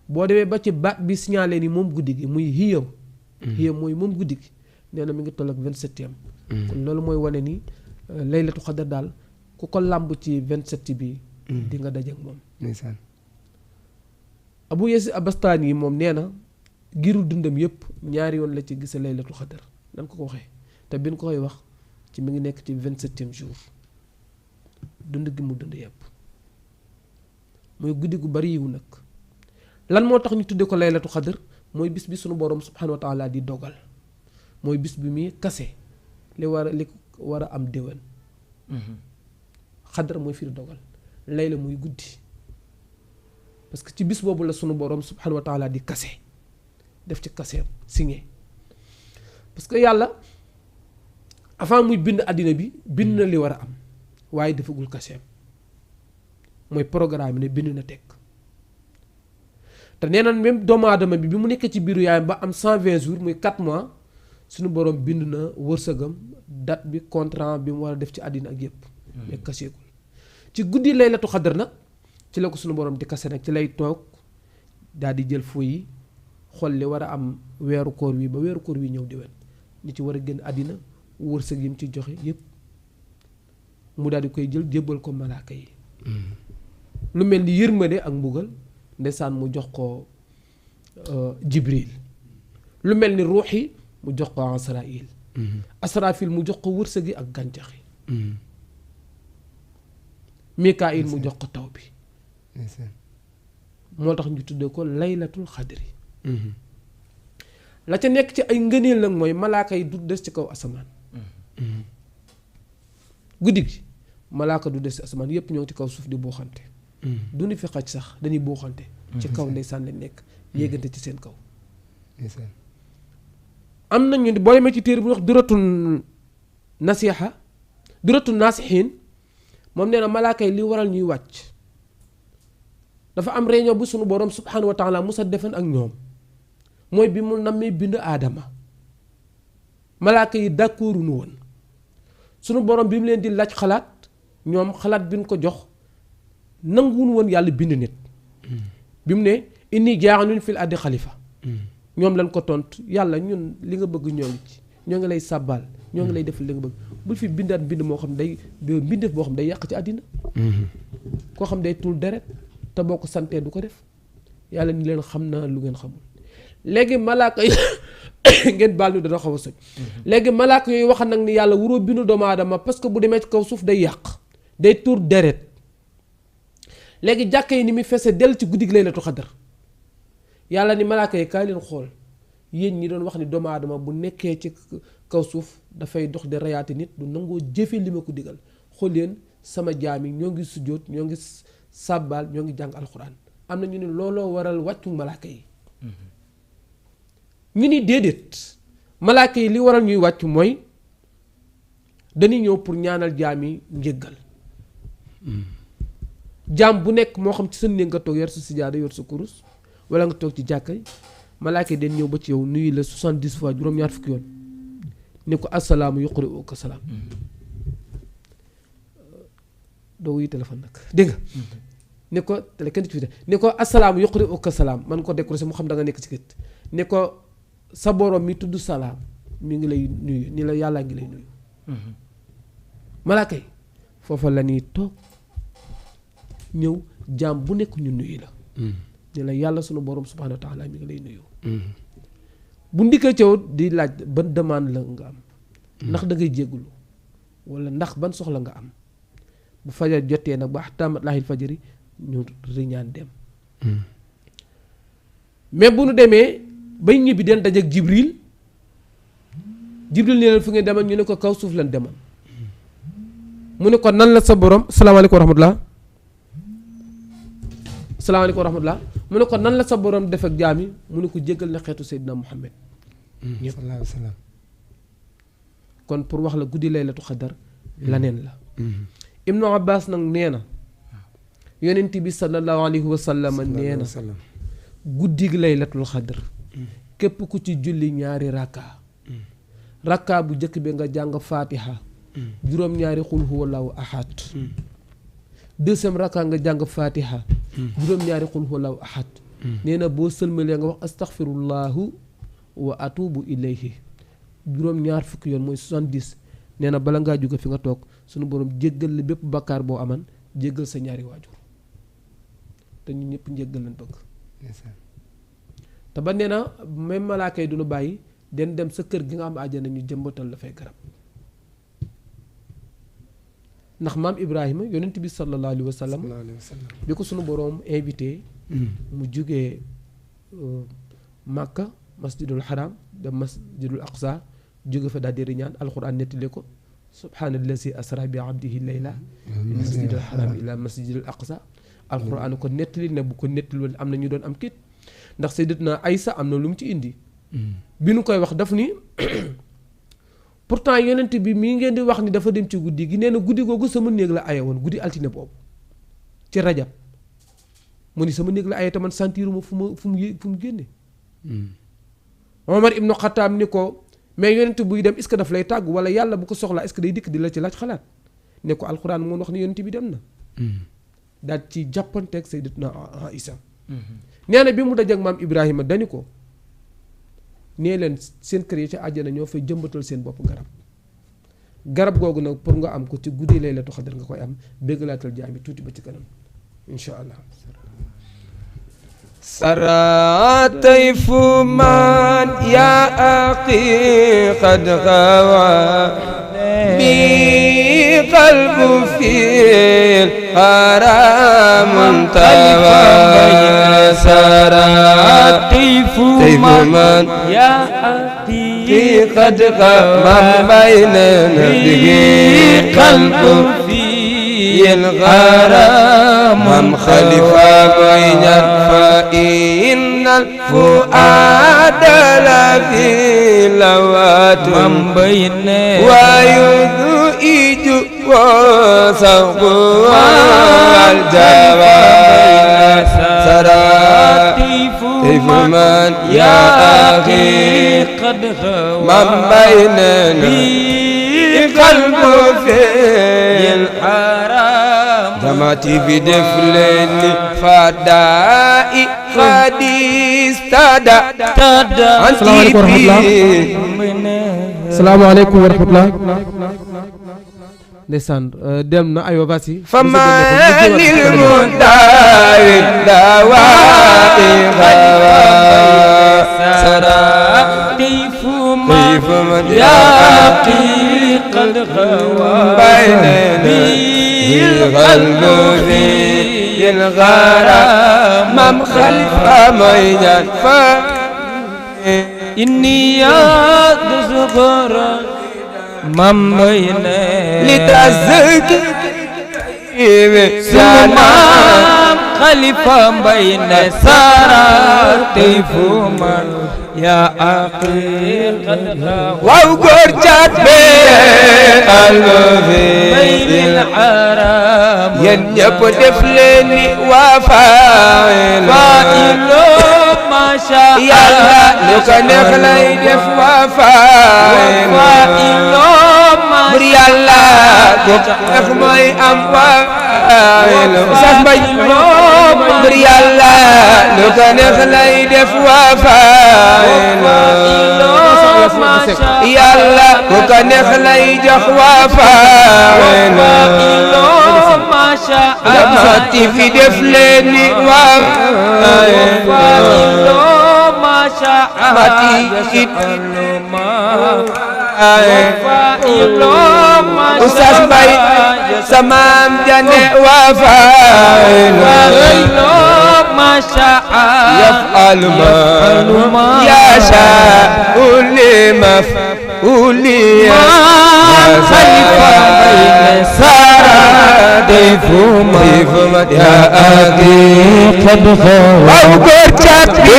boo demee ba ci baat bi signalé ni moom guddi gi muy hiya mooy moom guddi gi nee na mi ngi toll ak 27e kon loolu mooy wane ni laylatu xadar daal ku ko làmb ci 27 bi di nga daje ak moom Abu Yazid Abastani yi moom nee na giru dundam yëpp ñaari yoon la ci gise laylatul xadar nan ko waxee te bin ko koy wax ci mi ngi nekk ci 27e jour dund gi mu dund yëpp mooy guddi gu bari yiw nag lan moo tax ñu tudde ko laylatul xadar mooy bis bi sunu borom subhanahu wa taala di dogal mooy bis bi muy kase li war a am déwén xadar mooy firi dogal layla muy guddi parce que ci bis boobu la sunu borom subhanahu wa taala di kase def ci kaseem signé parce que yàlla avant muy bind àddina bi bind na li war a am waaye defagul kaseem mooy programme ne bind na teg te nee na même doomu aadama bi mu nekkee ci biiru yaayam ba am 120 jours muy 4 mois sunu borom bind na wërsëgam date bi contrat bi mu war a def ci àddina ak yépp mais kaseegul ci guddi laylatu xadar nag ci la ko sunu borom di kase nag ci lay toog daal di jël fu yi xool li war a am weeru koor wi ba weeru koor wi ñëw di wen ñi ci war a génn àddina wërsëg yi mu ci joxe yépp mu daal di koy jël jébbal ko malaaka yi lu mel ni yërmande ak mbugal ndeysaan mu jox ko Jibril lu mel ni ruux yi mu jox ko Asraïl Asrafil mu jox ko wërsëg yi ak gàncax yi Mikaayil mu jox ko taw bi moo tax ñu tuddee ko laylatul xadri la ca nekk ci ay ngëneel nag mooy malaaka yi du des ci kaw asamaan guddi gi malaaka du des ci asamaan yépp ñoo ci kaw suuf di buuxante du ñu fi xaj sax dañuy buuxante ci kaw ndeysaan lañ nekk yéegante ci seen kaw am nañu boo demee ci téere bu wax duratul nasiha duratul nasihin moom nee na malaaka yi li waral ñuy wàcc dafa am réunion bu sunu borom subhanahu wa taala musa defen ak ñoom mooy bi mu nammee bind aadama malaaka yi d'accord nu woon sunu borom bi mu leen di laaj xalaat ñoom xalaat bi ñu ko jox nanguwun woon yàlla bind nit bi mu ne inni jaa'ilun fil ardi xalifa ñoom lañ ko tontu yàlla ñun li nga bëgg ñoo ngi ci ñoo ngi lay sàbbaal ñoo ngi lay defal li nga bëgg bul fi bindaat bind moo xam day mbindeef boo xam day yàq ci àddina koo xam day tuur deret te boo ko santee du ko def yàlla ni leen xam naa lu ngeen xamul léegi malaaka yi ngeen baal ñu dana xaw a soj léegi malaaka yooyu wax nag ni yàlla waroo bindu doomu aadama parce que bu demee ci kaw suuf day yàq day tuur deret léegi jàkka yi ni muy fese dell ci guddi gi Laylatul Qadr yàlla ni malaaka yi kaay leen xool yéen ñi doon wax ni doomu aadama bu nekkee ci kaw suuf dafay dox di rayaate nit du nangoo jëfe li ma ko digal xool leen sama jaam yi ñoo ngi sujjóot ñoo ngi sàbbaal ñoo ngi jàng alxuraan am na ñu ne looloo waral wàccu malaaka yi ñu ni déedéet malaaka yi li waral ñuy wàcc mooy dañuy ñëw pour ñaanal jaam yi njéggal jaam bu nekk moo xam ci sa néeg nga toog yor sa sijaada yor sa kurus wala nga toog ci jàkka yi malaaka yi dañ ñëw ba ci yow nuyu la 70 fois juróom-ñaar fukki yoon ne ko assalaamu yuqri'uka salaam doo wuyu téléphone nag dégg nga ne ko télé kenn ci fi ne ko assalaamu yuqri'uka salaam man ko décroché mu xam da nga nekk ci kët ne ko sa borom mi tudd salaam mi ngi lay nuyu ni la yàllaa ngi lay nuyu malaaka yi foofa la ñuy toog ñëw jaam bu nekk ñu nuyu la ni la yàlla sunu borom subhanahu wa taala mi ngi lay nuyu bu ndikkee caw di laaj ban demande la nga am ndax da ngay jéggulu wala ndax ban soxla nga am bu fajar jotee nag ba xataamat laahil fajari ñu riñaan dem mais bu nu demee bay ñibbi den dajeek jibril ne leen fu ngeen demal ñu ne ko kaw suuf lan demal mu ne ko nan la sa borom salaamaaleykum wa rahmatullah salaamaaleykum wa rahmatullah mu ne ko nan la sa borom def ak jaam yi mu ne ko jéggal na xeetu Seydina Muhammad ñëpp sallallahu alayhi wa sallam kon pour wax la guddi Laylatul Qadr laneen la Ibnu Abbas nag nee na yonent bi sallallahu alayhi wa sallam nee na guddi Laylatul Qadr képp ku ci julli ñaari rakka bu njëkk bi nga jàng fatiha juróom-ñaari xul huwallahu ahad deuxième rakka nga jàng fatiha juróom-ñaari xul huwallahu ahad nee na boo sëlmalee nga wax astaghfirullahu wa atubu ilayhi juróom-ñaar fukki yoon mooy 70 nee na bala ngaa jóge fi nga toog sunu borom jéggal la bépp bakkaar boo aman jéggal sa ñaari waajur te ñun ñëpp njéggal lañ bëgg te ba nee na même malaaka yi du ñu bàyyi den dem sa kër gi nga am àjjana ñu jëmbatal la fay garab ndax maam Ibrahima yonent bi sallallahu alayhi wa sallam bi ko sunu boroom invité mu jugee Makka masjidul haram dem masjidul aqsa jóge fa daal di riñaan alquran nettali ko subhaanallazi asra bi abdihi layla min masjidil haram ila masjidil aqsa alquran ko nettali ne bu ko nettali woon am na ñu doon am kit ndax sayyidatuna Aysa am na lu mu ci indi bi nu koy wax daf ni pourtant yonent bi mii ngeen di wax ni dafa dem ci guddi gi nee na guddi googu sama néeg la aye woon guddi altine boobu ci rajab mu ni sama néeg la aye te man sentiruma fu mu génne Omar ibnu Xataab ni ko mais yonent buy dem est-ce que daf lay tàgg wala yàlla bu ko soxlaa est-ce que day dikk di la ci laaj xalaat ne ko alxuraan moo wax ni yonent bi dem na daal ci jàppanteeg sayyidatuna Aïsa nee na bi mu dajeek maam Ibrahima dani ko nee leen seen kër yi ci àjjana ñoo fay jëmbatal seen bopp garab googu nag pour nga am ko ci guddi Laylatul Qadr nga koy am béggalaatal jaam yi tuuti ba ci kanam insha allah سرى طيف من يا أخي قد غوى بقلب في الغرام انطوى سرى طيف من يا أخي قد غوى بين نبيه قلب في الغرام من خلفا بين فإن الفؤاد لفي لوات من بين ويذئج وسوق والجوى سرى طيف من يا أخي قد غوى من بيننا قلب في الحرام جماعتي في دفلين فدائي خديس تدا السلام عليكم ورحمة الله ndeysaan dem na aywa basi فما للمدار دوائي غوا سرى طيف من يقي قد غوى بيننا القلب في الغرام مم خلف ميدان إني يا صغرا من بين لتزكي سمام خليفة بين سارتي فمن يا أخي قد غوى وقرجت بين الحرام ينجب دفلني وفاعل ما شاء يلا لك نخلي دف وفاعل بري الله نخمي أم وفاعل بري الله لك نخلي دف وفاعل يلا لك نخلي جخ وفاعل ما شاء لمستي في دفلني وفاعل ما شاء Ustaz Bay Samam Jane Wafail ما شاء يفعل ما يشاء لمفعول خليفة بين سارتي فمن يا أخي قد غوى وقرجت في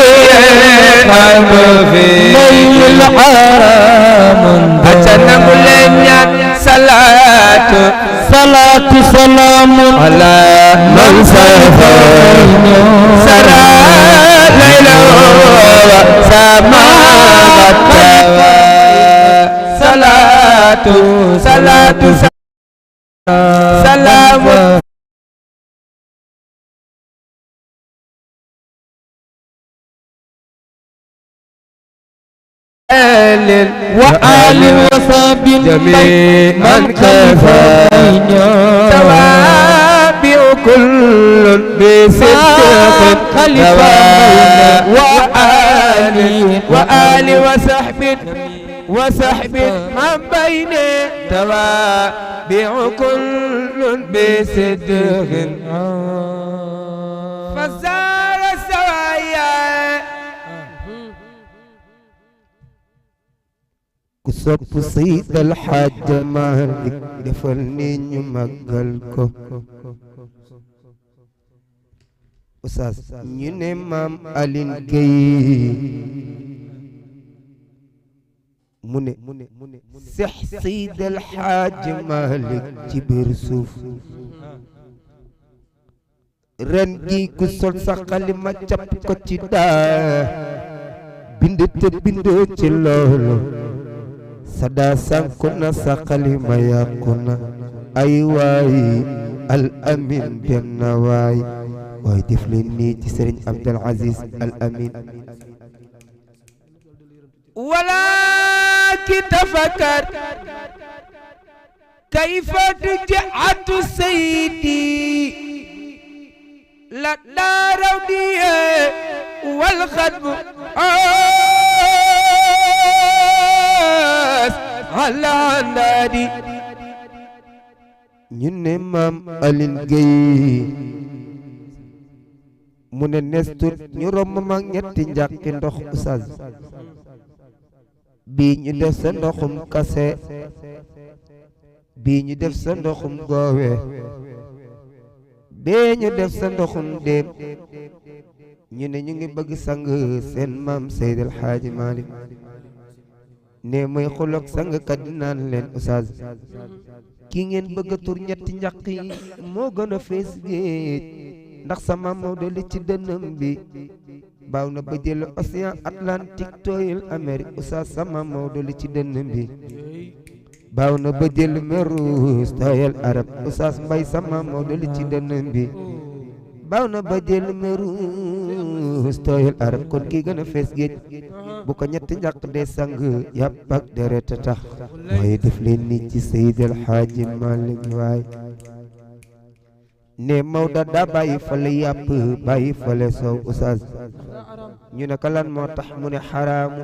الحرام أتنا ملنيا صلاة سلام على من سافر سرى ليلا وسماء صلاة سلام وآل وصحب جميع من كفى توابع كل بصدق وآل وصحب من بين توابع كل بصدق فزار السوايا ku sopp Seydi El Hadji Malick defal ni ñu màggal ko Oustaz ñu ne maam Aline Gueye mu ne Seex Seydi El Hadji Malick ci biir suuf ren gi ku sol sa xalima capp ko ci daa bind te bindoo ci loolu sada sanku na sa xalima yàqu na ay waay al amin dem na waay waaye def leen nii ci Sëriñ Abdul Aziz Al Amin ولكن تفكر كيف تجعت سيدي لدى روديه والخدم على نادي ñu ne maam Aline Gueye mu ne nestut ñu romb mag ñetti njàqi ndox Oustaz bii ñu def sa ndoxum kase bii ñu def sa ndoxum goowe bee ñu def sa ndoxum déem ñu ne ñu ngi bëgg sang seen maam Seydi El Hadji Malick ne mooy xulok sang kat di naan leen Oustaz ki ngeen bëgg a tur ñetti njaq yi moo gën a fees géej ndax sama Maodo li ci dënnam bi baaw na ba jël océan Atlantique tooyal Amérique Oustaz sama Maodo li ci dënn bi baaw na ba jël mer Rouge tooyal arab Oustaz Mbay sama Maodo li ci dënn bi baaw na ba jël mer Rouge tooyal arab kon kii gën a fees géej bu ko ñetti njàq dee sang yàpp ak deret tax waaye def leen ni ci Seydi El Hadji Malick waay ne Maodo daa bàyyi fale yàpp bàyyi fale soow Oustaz ñu ne ko lan moo tax mu ne xaraamu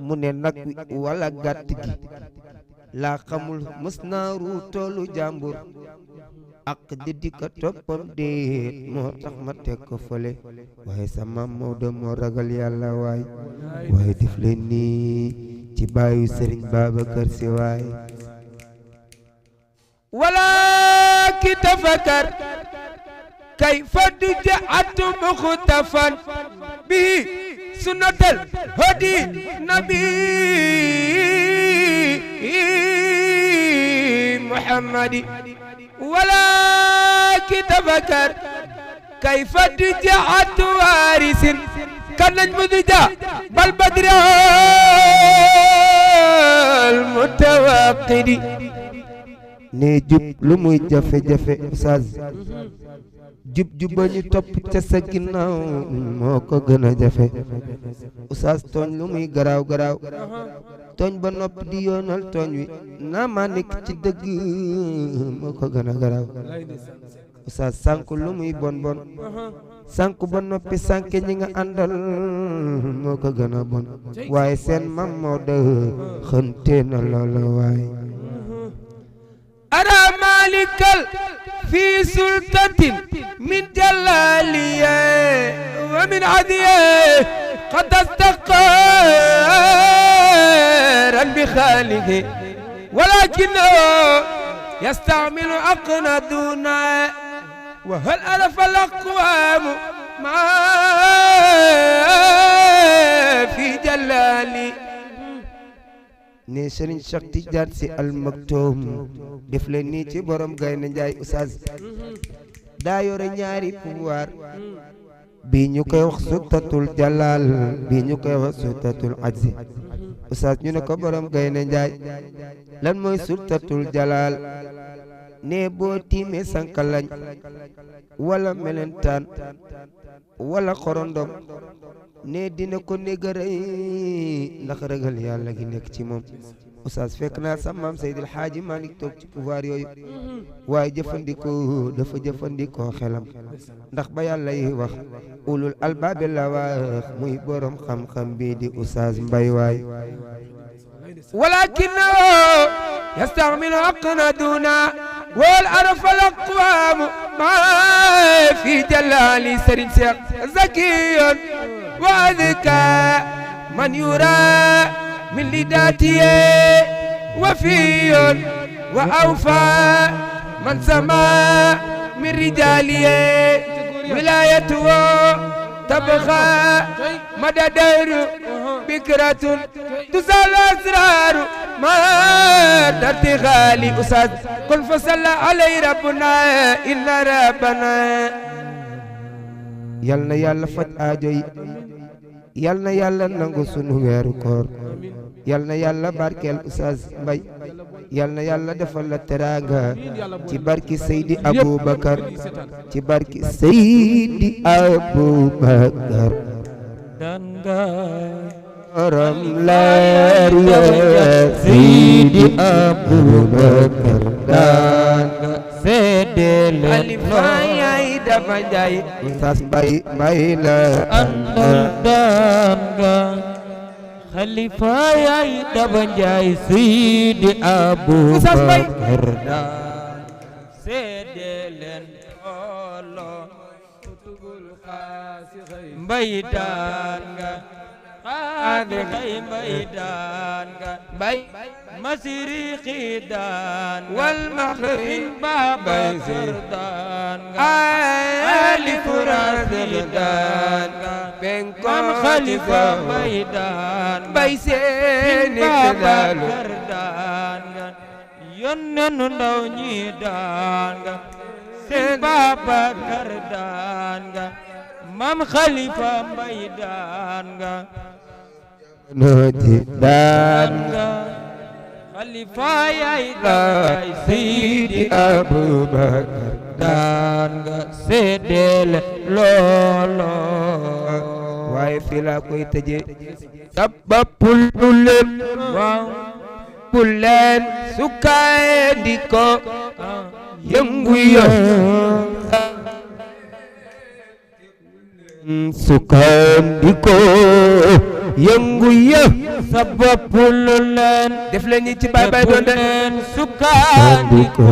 mu ne nag wi wala gàtt gi laa xamul mës naa ru toolu jàmbur ak di ko toppam déet moo tax ma teg ko fële waaye sama Maodo moo ragal yàlla waay waaye def leen nii ci baayu Serigne Babacar Sy waay wala ki tafakar kayfa dujaat muxtafan bi sunnatal hadi nabi muhammadi wala ki tafakar kayfa dujaat warisin kan nañ mu duja bal badral mutawaqidi ne jub lu muy jafe-jafe Oustaz jub juba ñu topp ca sa ginnaaw moo ko gën a jafe Oustaz tooñ lu muy garaaw garaaw tooñ ba noppi di yoonal tooñ wi naa ma nekk ci dëgg moo ko gën a garaaw Oustaz sànku lu muy bon bon sànku ba noppi sànke ñi nga àndal moo ko gën a bon waaye seen mam moo de xënte na loola waaye أرى مالكا في سلطة من جلالية ومن عديه قد استقرا بخالقه ولكنه يستعمل عقل دونه وهل ألف الأقوام ما في جلالي ne Serigne Cheikh Tidiane Sy Al Maktoum def leen nii ci borom Gaynde Njaay Oustaz daa yore ñaari pouvoir bii ñu koy wax sultatul jalal bii ñu koy wax sultatul ajzi Oustaz ñu ne ko borom Gaynde Njaay lan mooy sultatul jalal ne boo tiimee sankalañ wala melentaan wala xorondom ne dina ko négaray ndax ragal yàlla gi nekk ci moom Oustaz fekk naa sa maam Seydil Hadji Malick toog ci pouvoir yooyu waaye jëfandikoo dafa jëfandikoo xelam ndax ba yàlla yi wax ulul albaabi la wax muy borom xam-xam bii di Oustaz Mbaye waay ولكنه يستعمل عقل دونه والعرف الأقوام ما في جلال سرين شيخ زكي وذكى من يرى من لداته وفي وأوفى من سمى من رجاله ولايته تبخى مدى دير بكرة تسال أسرار ما ترتغالي أساد قل فصل علي ربنا إن ربنا yal na yàlla faj aajo yi yal na yàlla nangu sunu weeru koor yal na yàlla barkeel Oustaz Mbaye yal na yàlla defal la teraanga ci barki Seydi Aboubacar ci barki Seydi Aboubacar ram leer ya Seydi Aboubacar danga seedeel alifay dafa jaay Oustaz Mbaye Mbaye la andanga khalifa yaay dafa jaay Seydi Aboubacar seedeel olo Mbaye danga ade kay Mbaye danga Mbaye masiriqi dan wal maghrib Babakar danga ali furazil danga benkom khalifa Mbaye dan Mbaye seni Babakar danga yonnenu ndaw ñi danga sen Babakar danga Maam Khalifa Mbaye daan nga nooti daan nga Khalifa yaay daay Seydi Abubakar daan nga seedeel loolo waaye fii laa koy tëjee sababul leen waaw bul leen sukkay di ko yëngu yo sukkandiko yëngu yo sababul leen def leen ñi ci bay bay doon de sukkandiko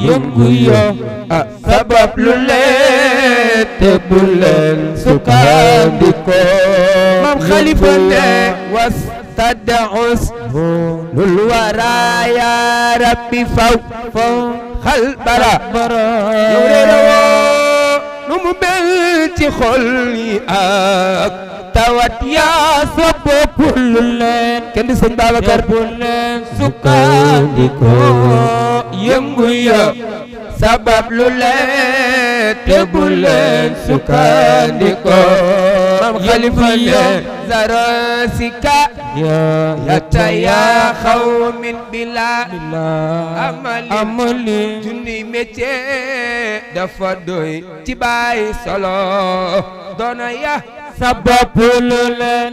yëngu yo sabab lu leen te bu leen sukkandiko Maam Khalifa ne was tad'us lul wara ya rabbi faw xal bara yow reerewoo nu mu mel ci xol yi ak tawat yaa sabab lu leen kenn di sëñ Babacar bu leen sukkandiko yëngu ya sabab lu leen te bu leen sukkandiko Maam Khalifa ne zara sika yatta ya xawmin bila amali junni métier dafa doy ci baay solo doona ya sabab lu leen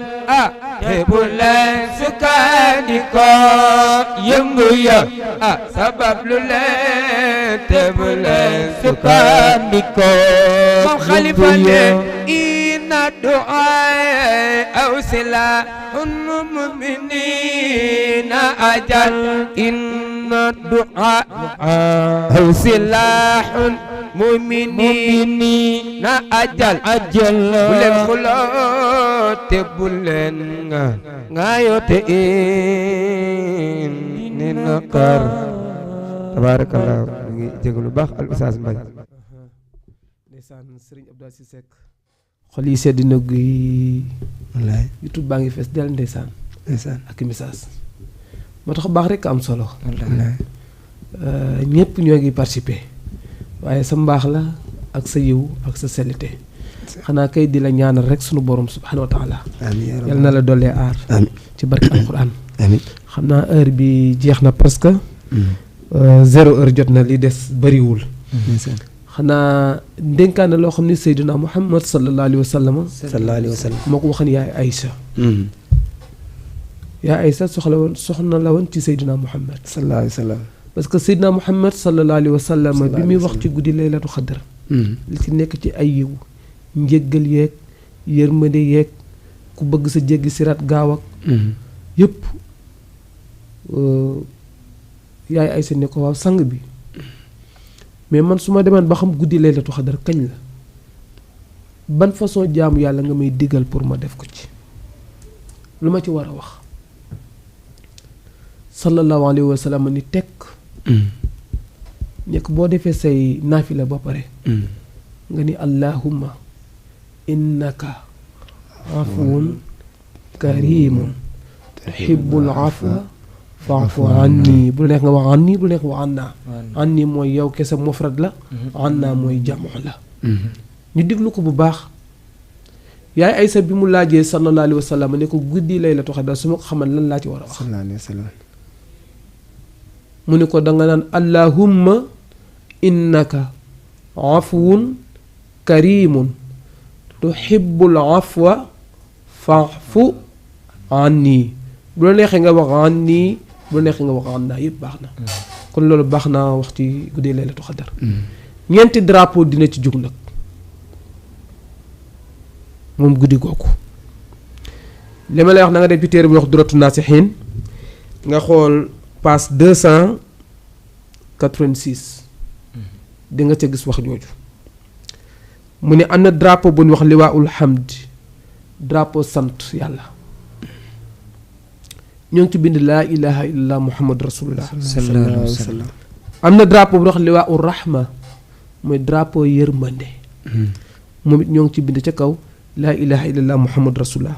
te bu leen sukkandiko yëngu ya sabab lu leen te bu leen sukkandiko Maam Khalifa ne inna du'a aw silahul mu'minina ajal inna du'a aw silahul mu'minina ajal bu leen xuloo te bu leen ngaayo te ni naqar tabarakallah ñu ngi jégalu baax al Oustaz Mbaye ndeysaan Serigne Abdou Aziz Seck xol yi sedd na guy wallaay YouTube baa ngi fees del ndeysaan ak message moo tax baax rek am solo wallaay ñëpp ñoo ngi participer waaye sa mbaax la ak sa yiw ak sa sellite xanaa kay di la ñaanal rek sunu borom subhanahu wa taala yal na la dollee aar ci barke alquran xam naa heure bi jeex na presque 0 heure jot na li des bariwul xanaa ndénkaane loo xam ne Seydina Muhammad sallallahu alayhi wa sallam moo ko waxan yaay Aïcha yaay Aïcha soxna la woon ci Seydina Muhammad sallallahu alayhi wa sallam parce que Seydina Muhammad sallallahu alayhi wa sallam bi muy wax ci guddi laylatu xadar li ci nekk ci ay yiw njéggal yeeg yërmande yeeg ku bëgg sa jéggi siraat gaaw ak yëpp yaay Aïcha ne ko waaw sang bi mais man su ma demaan ba xam guddi laylatu xadar kañ la ban façon jaamu yàlla nga may diggal pour ma def ko ci lu ma ci war a wax sallallahu alayhi wa sallam ni tekk nekk boo defee say naafila ba pare nga ni allahumma innaka afuwun karimun tuhibbul afwa fa'fu anni bu nekk nga wax anni bu nekk wax anna anni mooy yow kese mufrad la anna mooy jamu la ñu diglu ko bu baax yaay Aysa bi mu laajee sallallahu alayhi wa sallam ne ko guddi laylatu xadar su ma ko xamal lan laa ci war a wax sallallahu alayhi wa sallam mu ne ko danga naan allahumma innaka afuwun karimun tuhibbul afwa fa'fu anni bu la neexee nga wax anni bu la neexee nga wax anna yëpp baax na kon loolu baax naa wax ci guddi laylatu xadar ñeenti drapeau dina ci jug nag moom guddi googu li ma lay wax na nga def ci téere bi wax duratu naasixiin nga xool page 286 di nga ca gis wax jooju mu ne am na drapeau bu ñu wax liwaaul hamd drapeau sant yàlla ñoo ngi ci bind laa ilaha illallah muhammad rasulullah sallallahu alayhi wa sallam am na drapeau bu ñu wax liwaaul rahma mooy drapeau yërmande moom it ñoo ngi ci bind ca kaw laa ilaha illallah muhammad rasulullah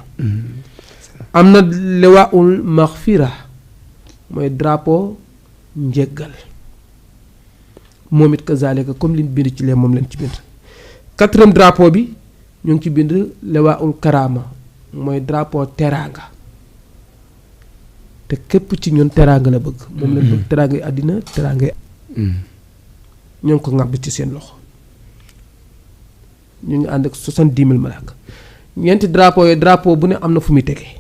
am na liwaaul maghfira mooy drapeau njéggal moom it kazalika comme liñ bind ci lee moom leen ci bind 4e drapeau bi ñu ngi ci bind liwaaul karaama mooy drapeau teraanga te képp ci ñun teraanga la bëgg moom lañ bëgg teraanga yi àddina teraanga yi ñoo ngi ko ŋàbb ci seen loxo ñu ngi ànd ak 70,000 malaaka ñeenti drapeau yooyu drapeau bu ne am na fu muy tegee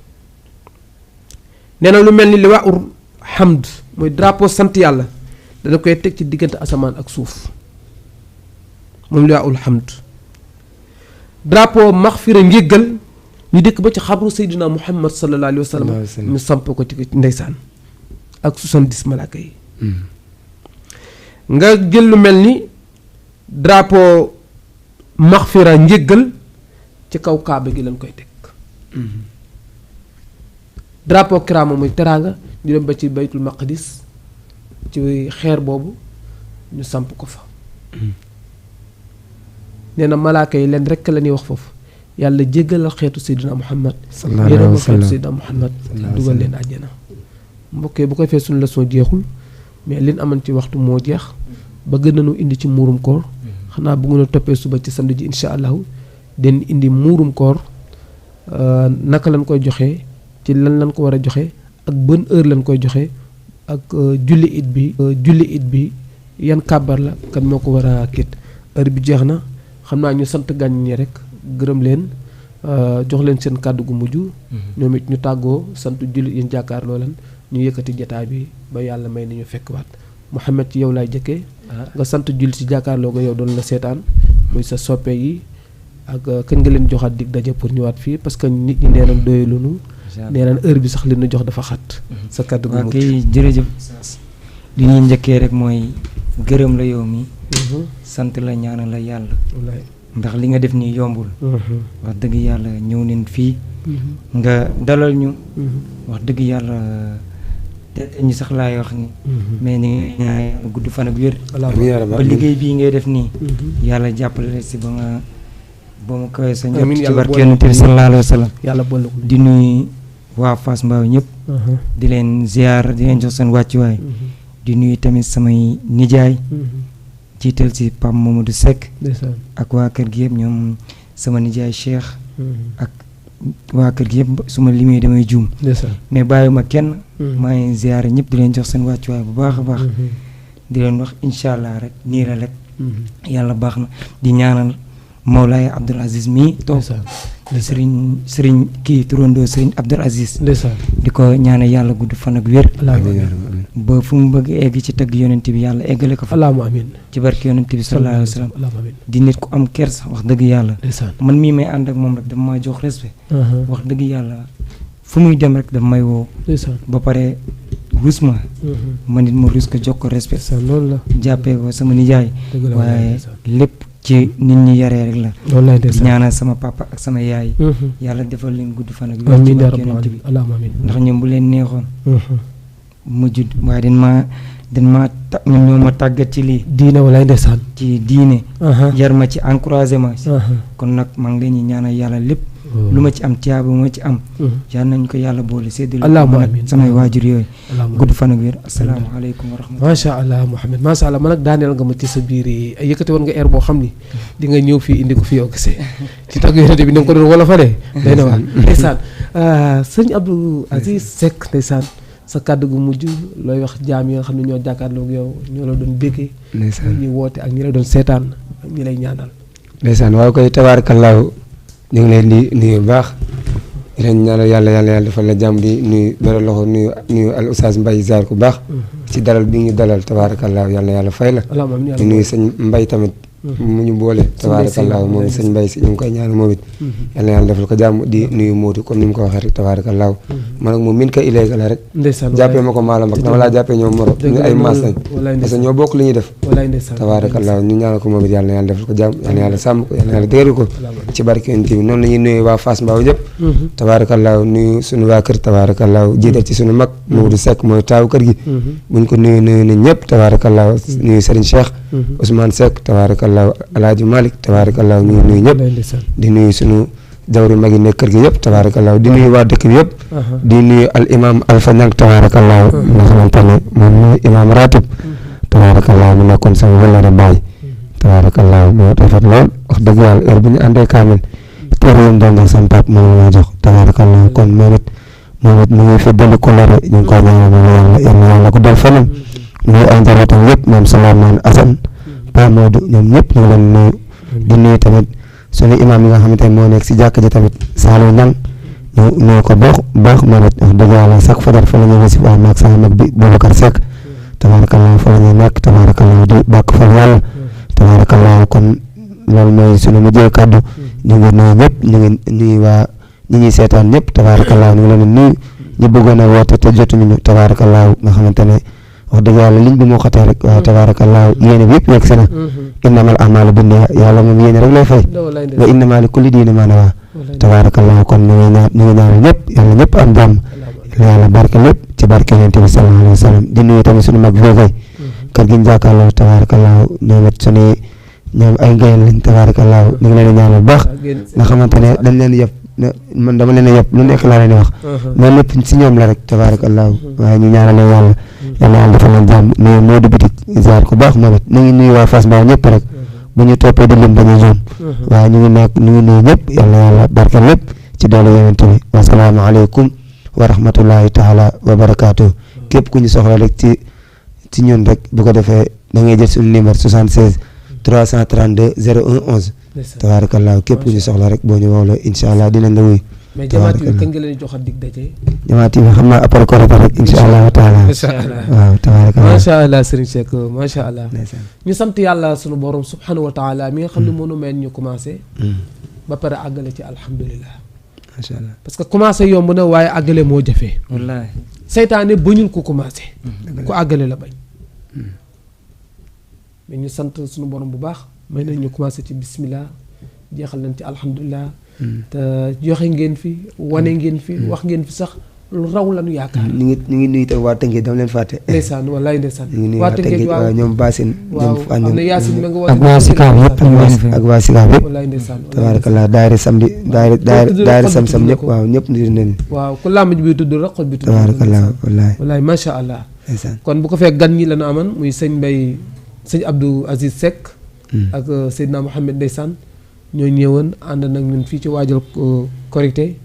nee na lu mel ni liwaaul hamd mooy drapeau sant yàlla dana koy teg ci diggante asamaan ak suuf moom liwaaul hamd drapeau maxfira njéggal ñu dëkk ba ci xabru Seydina Muhammad sallallahu alayhi wa sallam ñu samp ko ci ndeysaan ak 70 malaaka yi nga jël lu mel ni drapeau maxfira njéggal ci kaw kaaba gi lañ koy teg drapeau kiraama muy teraanga ñu dem ba ci baytul maqdis ci xeer boobu ñu samp ko fa nee na malaaka yi leen rekk la ñuy wax foofu yàlla jéggalal xeetu Seydina Muhammad yéena xeetu Seydina Muhammad dugal leen àjjana mbokkee bu koy fee suñu leçon jeexul mais liñ amoon ci waxtu moo jeex ba gën nañu indi ci muurum koor xanaa bu ngeen a toppee suba ci samedi ji insha allahu den indi muurum koor naka lañ koy joxee ci lan lañ ko war a joxe ak ban heure lañ koy joxe ak julli it bi yan kàbbar la kan moo ko war a kit heure bi jeex na xam naa ñu sant gàñ ñi rek gërëm leen jox leen seen kàddu gu mujj ñoom it ñu tàggoo sant julli yéen jàkkaarloo leen ñu yëkkati jataay bi ba yàlla may ni ñu fekk waat Mouhamed ci yow laay jëkkee nga sant julli si jàkkaarloo nga yow doon la seetaan muy sa soppe yi ak kañ nga leen joxaat dig daje pour ñëwaat fii parce que nit ñi nee nañ doyulunu nee nañ heure bi sax li ñu jox dafa xat sa kàddu gu mujj kay jërëjëf li ñuy njëkkee rek mooy gërëm la yow mi sant la ñaanal la yàlla ndax li nga def nii yombul wax dëgg yàlla ñëw neen fii nga dalal ñu wax dëgg yàlla te ñu sax laay wax ni mais ni nga gudd fan ak wér ba liggéey bii ngay def nii yàlla jàppale si ba nga kawee sa njot ci barke Yonent bi sallallahu alayhi wa sallam yàlla boole ko di nuyu waa Fass Mbao ñëpp di leen ziar di leen jox seen wàccuwaay di nuyu tamit samay nijaay jiital si Pam Mamadou Seck ak waa kër gi yëpp ñoom sama nijaay Cheikh ak waa kër gi yëpp su ma limee damay juum mais bàyyiwuma kenn maa ngi ziare ñëpp di leen jox seen wàccuwaay bu baax a baax di leen wax incha allah rek nii la rek yàlla baax na di ñaanal Mawlaay Abdoul Aziz mii toog di sëriñ kii turandoo sëriñ Abdoul Aziz di ko ñaanal yàlla gudd fan ak wér ba fu mu bëgg egg ci tagg yonent bi yàlla eggale ko fa allahumma amiin ci barke yonent bi sallallahu alayhi wa sallam di nit ku am kersa wax dëgg yàlla man mii may ànd ak moom rek dafa ma jox respect wax dëgg yàlla fu muy dem rek daf may woo ba pare rus ma man nit ma rus ko jox ko respect loolu la jàppee ko sama nijaay waaye lépp ci nit ñi yaree rek la di ñaanal sama papa ak sama yaay yàlla defal leen gudd fan ak wér ci barke yonent bi ndax ñoom bu leen neexoon mu judd waaye ñoom ñoo ma tàggat ci lii diine walaay ndeysaan ci diine yar ma ci encouragement kon nag maa ngi leen ñi ñaanal yàlla lépp lu ma ci am tiyaaba ma ci am yal nañu ko yàlla boole séddale allahumma amiin samay waajur yooyu gudd fan ak wér asalaamaaleykum wa rahmatulah macha allah Mouhamed macha allah man nag daaneel nga ma ci sa biir yi yëkkati woon nga air boo xam ni di nga ñëw fii indi ko fii yow kese ci tàgg yonent bi ni nga ko doon wala falee day na waar ndeysaan sëñ Abdou Aziz Seck ndeysaan sa kàddu gu mujj looy wax jaam yi nga xam ne ñoo jàkkaarloog yow ñoo la doon béggee ñi woote ak ñi la doon seetaan ak ñi lay ñaanal ndeysaan waaw koy tabaarakallaahu ñu ngi leen di nuyu bu baax di leen ñaanal yàlla defal la jàmm di nuyu beral loxo nuyu al oustaz Mbaye ziar ku baax ci dalal bi ñu dalal tabaarakallaahu yàlla fay la di nuyu sëñ Mbaye tamit mu ñu boole tabaarakallaahu moom sëñ Mbaye si ñu ngi koy ñaanal moom it yàlla defal ko jàmm di nuyu Moodu comme ni mu ko waxee rek tabaarakallaahu man ak moom min ko iléega la rek jàppee ma ko maalam ak dama laa jàppee ñoom moro ñu ay maas lañ parce que ñoo bokk li ñuy def tabaarakallaahu ñu ñaanal ko moom it yàlla defal ko jàmm yàlla sàmm ko yàlla dëgëral ko ci barke Yonent bi noonu la ñuy nuyu waa Fass Mbao ñëpp tabaarakallaahu nuyu suñu waa kër tabaarakallaahu jiital ci suñu mag Mamadou Seck mooy taawu kër gi buñ ko nuyu nañ ñëpp tabaarakallaahu nuyu Serigne Cheikh Ousmane Seck tabaarakallaahu Alaaji Malick tabaarakallaahu ñu nuyu ñëpp di nuyu suñu jawri magi nekk kër gi yëpp tabaarakallaahu di nuyu waa dëkk bi yëpp di nuyu al imam Alpha Niang tabaarakallaahu nga xamante ne moom mooy imam ratib tabaarakallaahu mu nekkoon sama wëllëre baay tabaarakallaahu moo rafet lool wax dëgg yàlla heure bu ñu àndee kaamil pour yéen doon nga sama pap moom la jox tabarakallah kon moom it mu ngi fi dolli kolore ñu ngi koy ñaanal moom yàlla ko dal fanam muy ay njabootam yëpp moom Souleymane Assane Pa Modou ñoom ñëpp ñu ngi leen nuyu di nuyu tamit sunu imam yi nga xamante ne moo nekk si jàkk ji tamit Saliou Niang ñoo ko baax moom it wax dëgg yàlla sax fajar fa la ñuy si waa maag sama mag bi Boubacar Seck tabarakallah fa la ñuy nekk tabarakallah di bàkk fa yàlla tabarakallah kon loolu mooy sunu mujjee kàddu ñu ngi nuyu ñëpp ñu ngi nuyu waa ñi ñuy seetaan ñëpp tabarakallah ñu ngi leen di nuyu ñu bëggoon a woote te jotuñu ñu tabarakallah nga xamante ne wax dëgg yàlla liñ bi moo xatee rek waaye tabarakallah yéene bi yëpp yegg si na innamal a'maalu binniyaat yàlla moom yéene rek lay fay wa innamaa li kulli diinin maa nawaa tabarakallah kon ñu ngi ñaanal ñëpp yàlla ñëpp am jàmm yàlla barke lépp ci barke yonent bi sallallahu alayhi wa sallam di nuyu tamit suñu mag Vieux Guèye kër gi ñu jàkkaarloo tabarakallah ñoom it ñoom ay ngayal lañ tabarakallah ñu ngi leen di ñaanal bu baax nga xamante ne dañ leen yëpp man dama leen a yëpp lu nekk laa leen di wax mais lépp si ñoom la rek tabarakallah waaye ñu ñaanalee yàlla defal leen jàmm nuyu Modou Bitik ziar ko baax moom it ñu ngi nuyu waa Fass Mbaw ñëpp rek bu ñu toppee di lim dañuy ñoom waaye ñu ngi nuyu ñëpp yàlla barke lépp ci doole yonent bi wasalaamu aleykum wa rahmatullahi taala wa barakaatu képp ku ñu soxla rek ci ñun rek bu ko defee da ngay jël suñu numéro 76 332 01 11 tabarakallah képp ku ñu soxla rek boo ñu woowee incha allah dinañ la wuy mais jamaat yi kañ nga leen joxat dig daje. jamaat yi xam naa après korité rek incha allah taala waaw tabarakallah macha allah Serigne Seck macha allah ñu sant yàlla sunu borom subhanahu wa taala mi nga xam ne mënu meen ñu commencé ba pare àggale ci alhamdulilah macha allah parce que commencé yomb na waaye àggale moo jafee wallaahi seytaane bañul ko commencé ku àggale la bañ mais ñu sant sunu borom bu baax may nañ ñu commencé ci bismillah jeexal nañ ci alhamdulilah te joxe ngeen fi wane ngeen fi wax ngeen fi sax lu raw la ñu yaakaar. ñu ngi nuyu tam waa Tëngéej dama leen fàtte. ndeysaan wallaay ndeysaan. ñu ngi nuyu waa Tëngéej waaw ñoom Basine. waaw am na Yacine ma nga ak waa Sikaab yëpp ak waa Sikaab yëpp. wallaay ndeysaan tabaarakallah daayira samedi daayira sam ñëpp waaw ñëpp nuyu nañu. waaw ku làmb bi tudd rek xol bi tudd. tabaarakallah wallaay. wallaay macha allah. kon bu ko fekk gan ñi la ñu amoon muy sëñ Mbaye sëñ Abdou Aziz Seck. ak Seydina Mohamed ndeysaan ñoo ñëwoon ànd nag ñun fii ci waajal Korité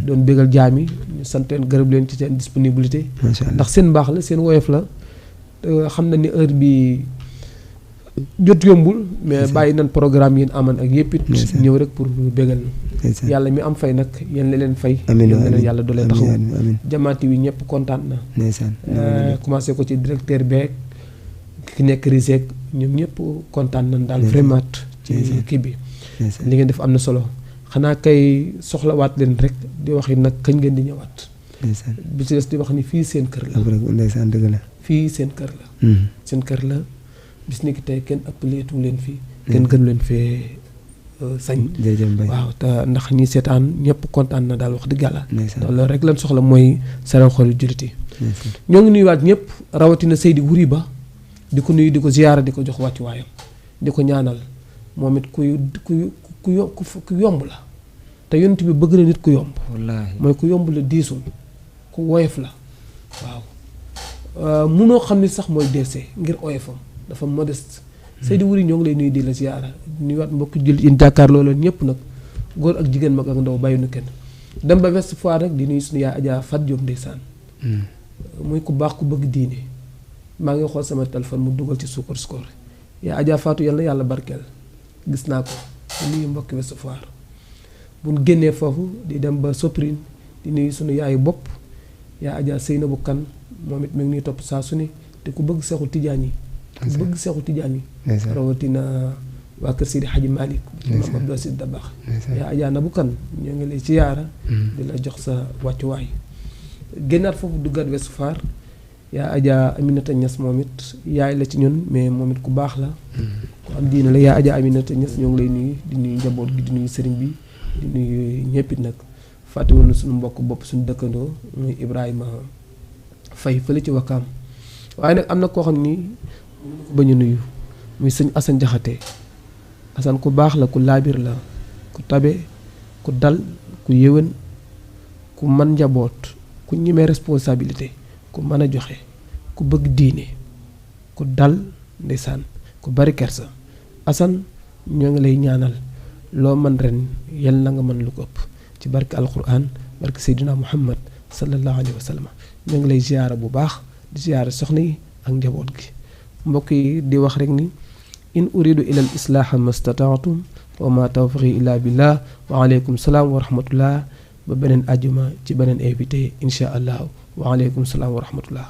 doon bégal jaam yi ñu sant leen gërëm leen ci seen disponibilité ndax seen baax la seen woyof la xam na ni heure bi jot yombul mais bàyyi nañ programme yéen aman ak yëpp it ñëw rek pour bégal yàlla mi am fay nag yéen la leen fay yéen la leen yàlla doole taxaw jamaati wi ñëpp kontaan na commencé ko ci directeur beeg ki nekk riseek ñoom ñëpp kontaan nañ daal vraiment ci kii bi li ngeen def am na solo xanaa kay soxlawaat leen rek di wax nag kañ ngeen di ñëwaat bi ci des di wax ni fii seen kër la ndeysaan dëgg la fii seen kër la seen kër la bis ni ki tey kenn ëppaleetu leen fii kenn gënu leen fee sañ waaw te ndax ñi seetaan ñëpp kontaan na daal wax dëgg yàlla loolu rek lan soxla mooy saral xol jullit yi ñoo ngi nuyuwaat ñëpp rawatina Seydi Wuri Ba di ko nuyu di ko ziyaara di ko jox wàccu waayam di ko ñaanal moom it ku yomb la te yonent bi bëgg na nit ku yomb mooy ku yomb la diisul ku woyof la waaw munoo xam ni sax mooy deesee ngir oyofam dafa modeste Seydi Wuri ñoo ngi lay nuyu di la ziyaara nuyuwaat mbokki jullit yi jàkkaarloo leen ñëpp nag góor ak jigéen mag ak ndaw bàyyi nu kenn dem ba Ouest Foire rek di nuyu suñu yaay Adja Fat Diop ndeysaan muy ku baax ku bëgg diine maa ngi xool sama téléphone mu dugal ci suukar score yaa Adja Fatou yal na yàlla barkeel gis naa ko di nuyu mbokki Ouest Foire bu ñu génnee foofu di dem ba Soprine di nuyu suñu yaayu bopp yaa Adja Seynabou Kane moom it mi ngi nuy topp saa su ne te ku bëgg seexu tijaan yi ku bëgg seexu tijaan yi rawatina waa kër Sidi Hadji Malick Maam Abdou Aziz Dabakh yaa Adja Nabou Kane ñoo ngi lay ci yaara di la jox sa wàccuwaay génnaat foofu duggaat Ouest Foire yaa Adja Aminata Niass moom it yaay la ci ñun mais moom it ku baax la ku am diina la yaa Adja Aminata Niass ñoo ngi lay nuyu di nuyu njaboot gi di nuyu sëriñ bi di nuyu ñëppit nag fàttewuñu suñu mbokk bopp suñu dëkkandoo muy Ibrahima Faye fële ci Wakaam waaye nag am na koo xam ni ba ñu nuyu muy sëñ Assane Jaxate Assane ku baax la ku laabir la ku tabe ku dal ku yéwén ku man njaboot ku ñemee responsabilité ku mën a joxe ku bëgg diine ku dal ndeysaan ku bari kersa Assane ñoo ngi lay ñaanal loo man ren yal na nga mën lu ko ëpp ci barke alquran barke Seydina Muhammad sallallahu alayhi wa sallam. ñu ngi lay ziyaara bu baax di ziyaara soxna yi ak njaboot gi. mbokk yi di wax rek ni in uridu ila al islaaha mastataatum wa ma tawfiqi illa billah wa aleykum salaam wa rahmatullah ba beneen ajuma ci beneen invité insha allah wa aleykum salaam wa rahmatullah.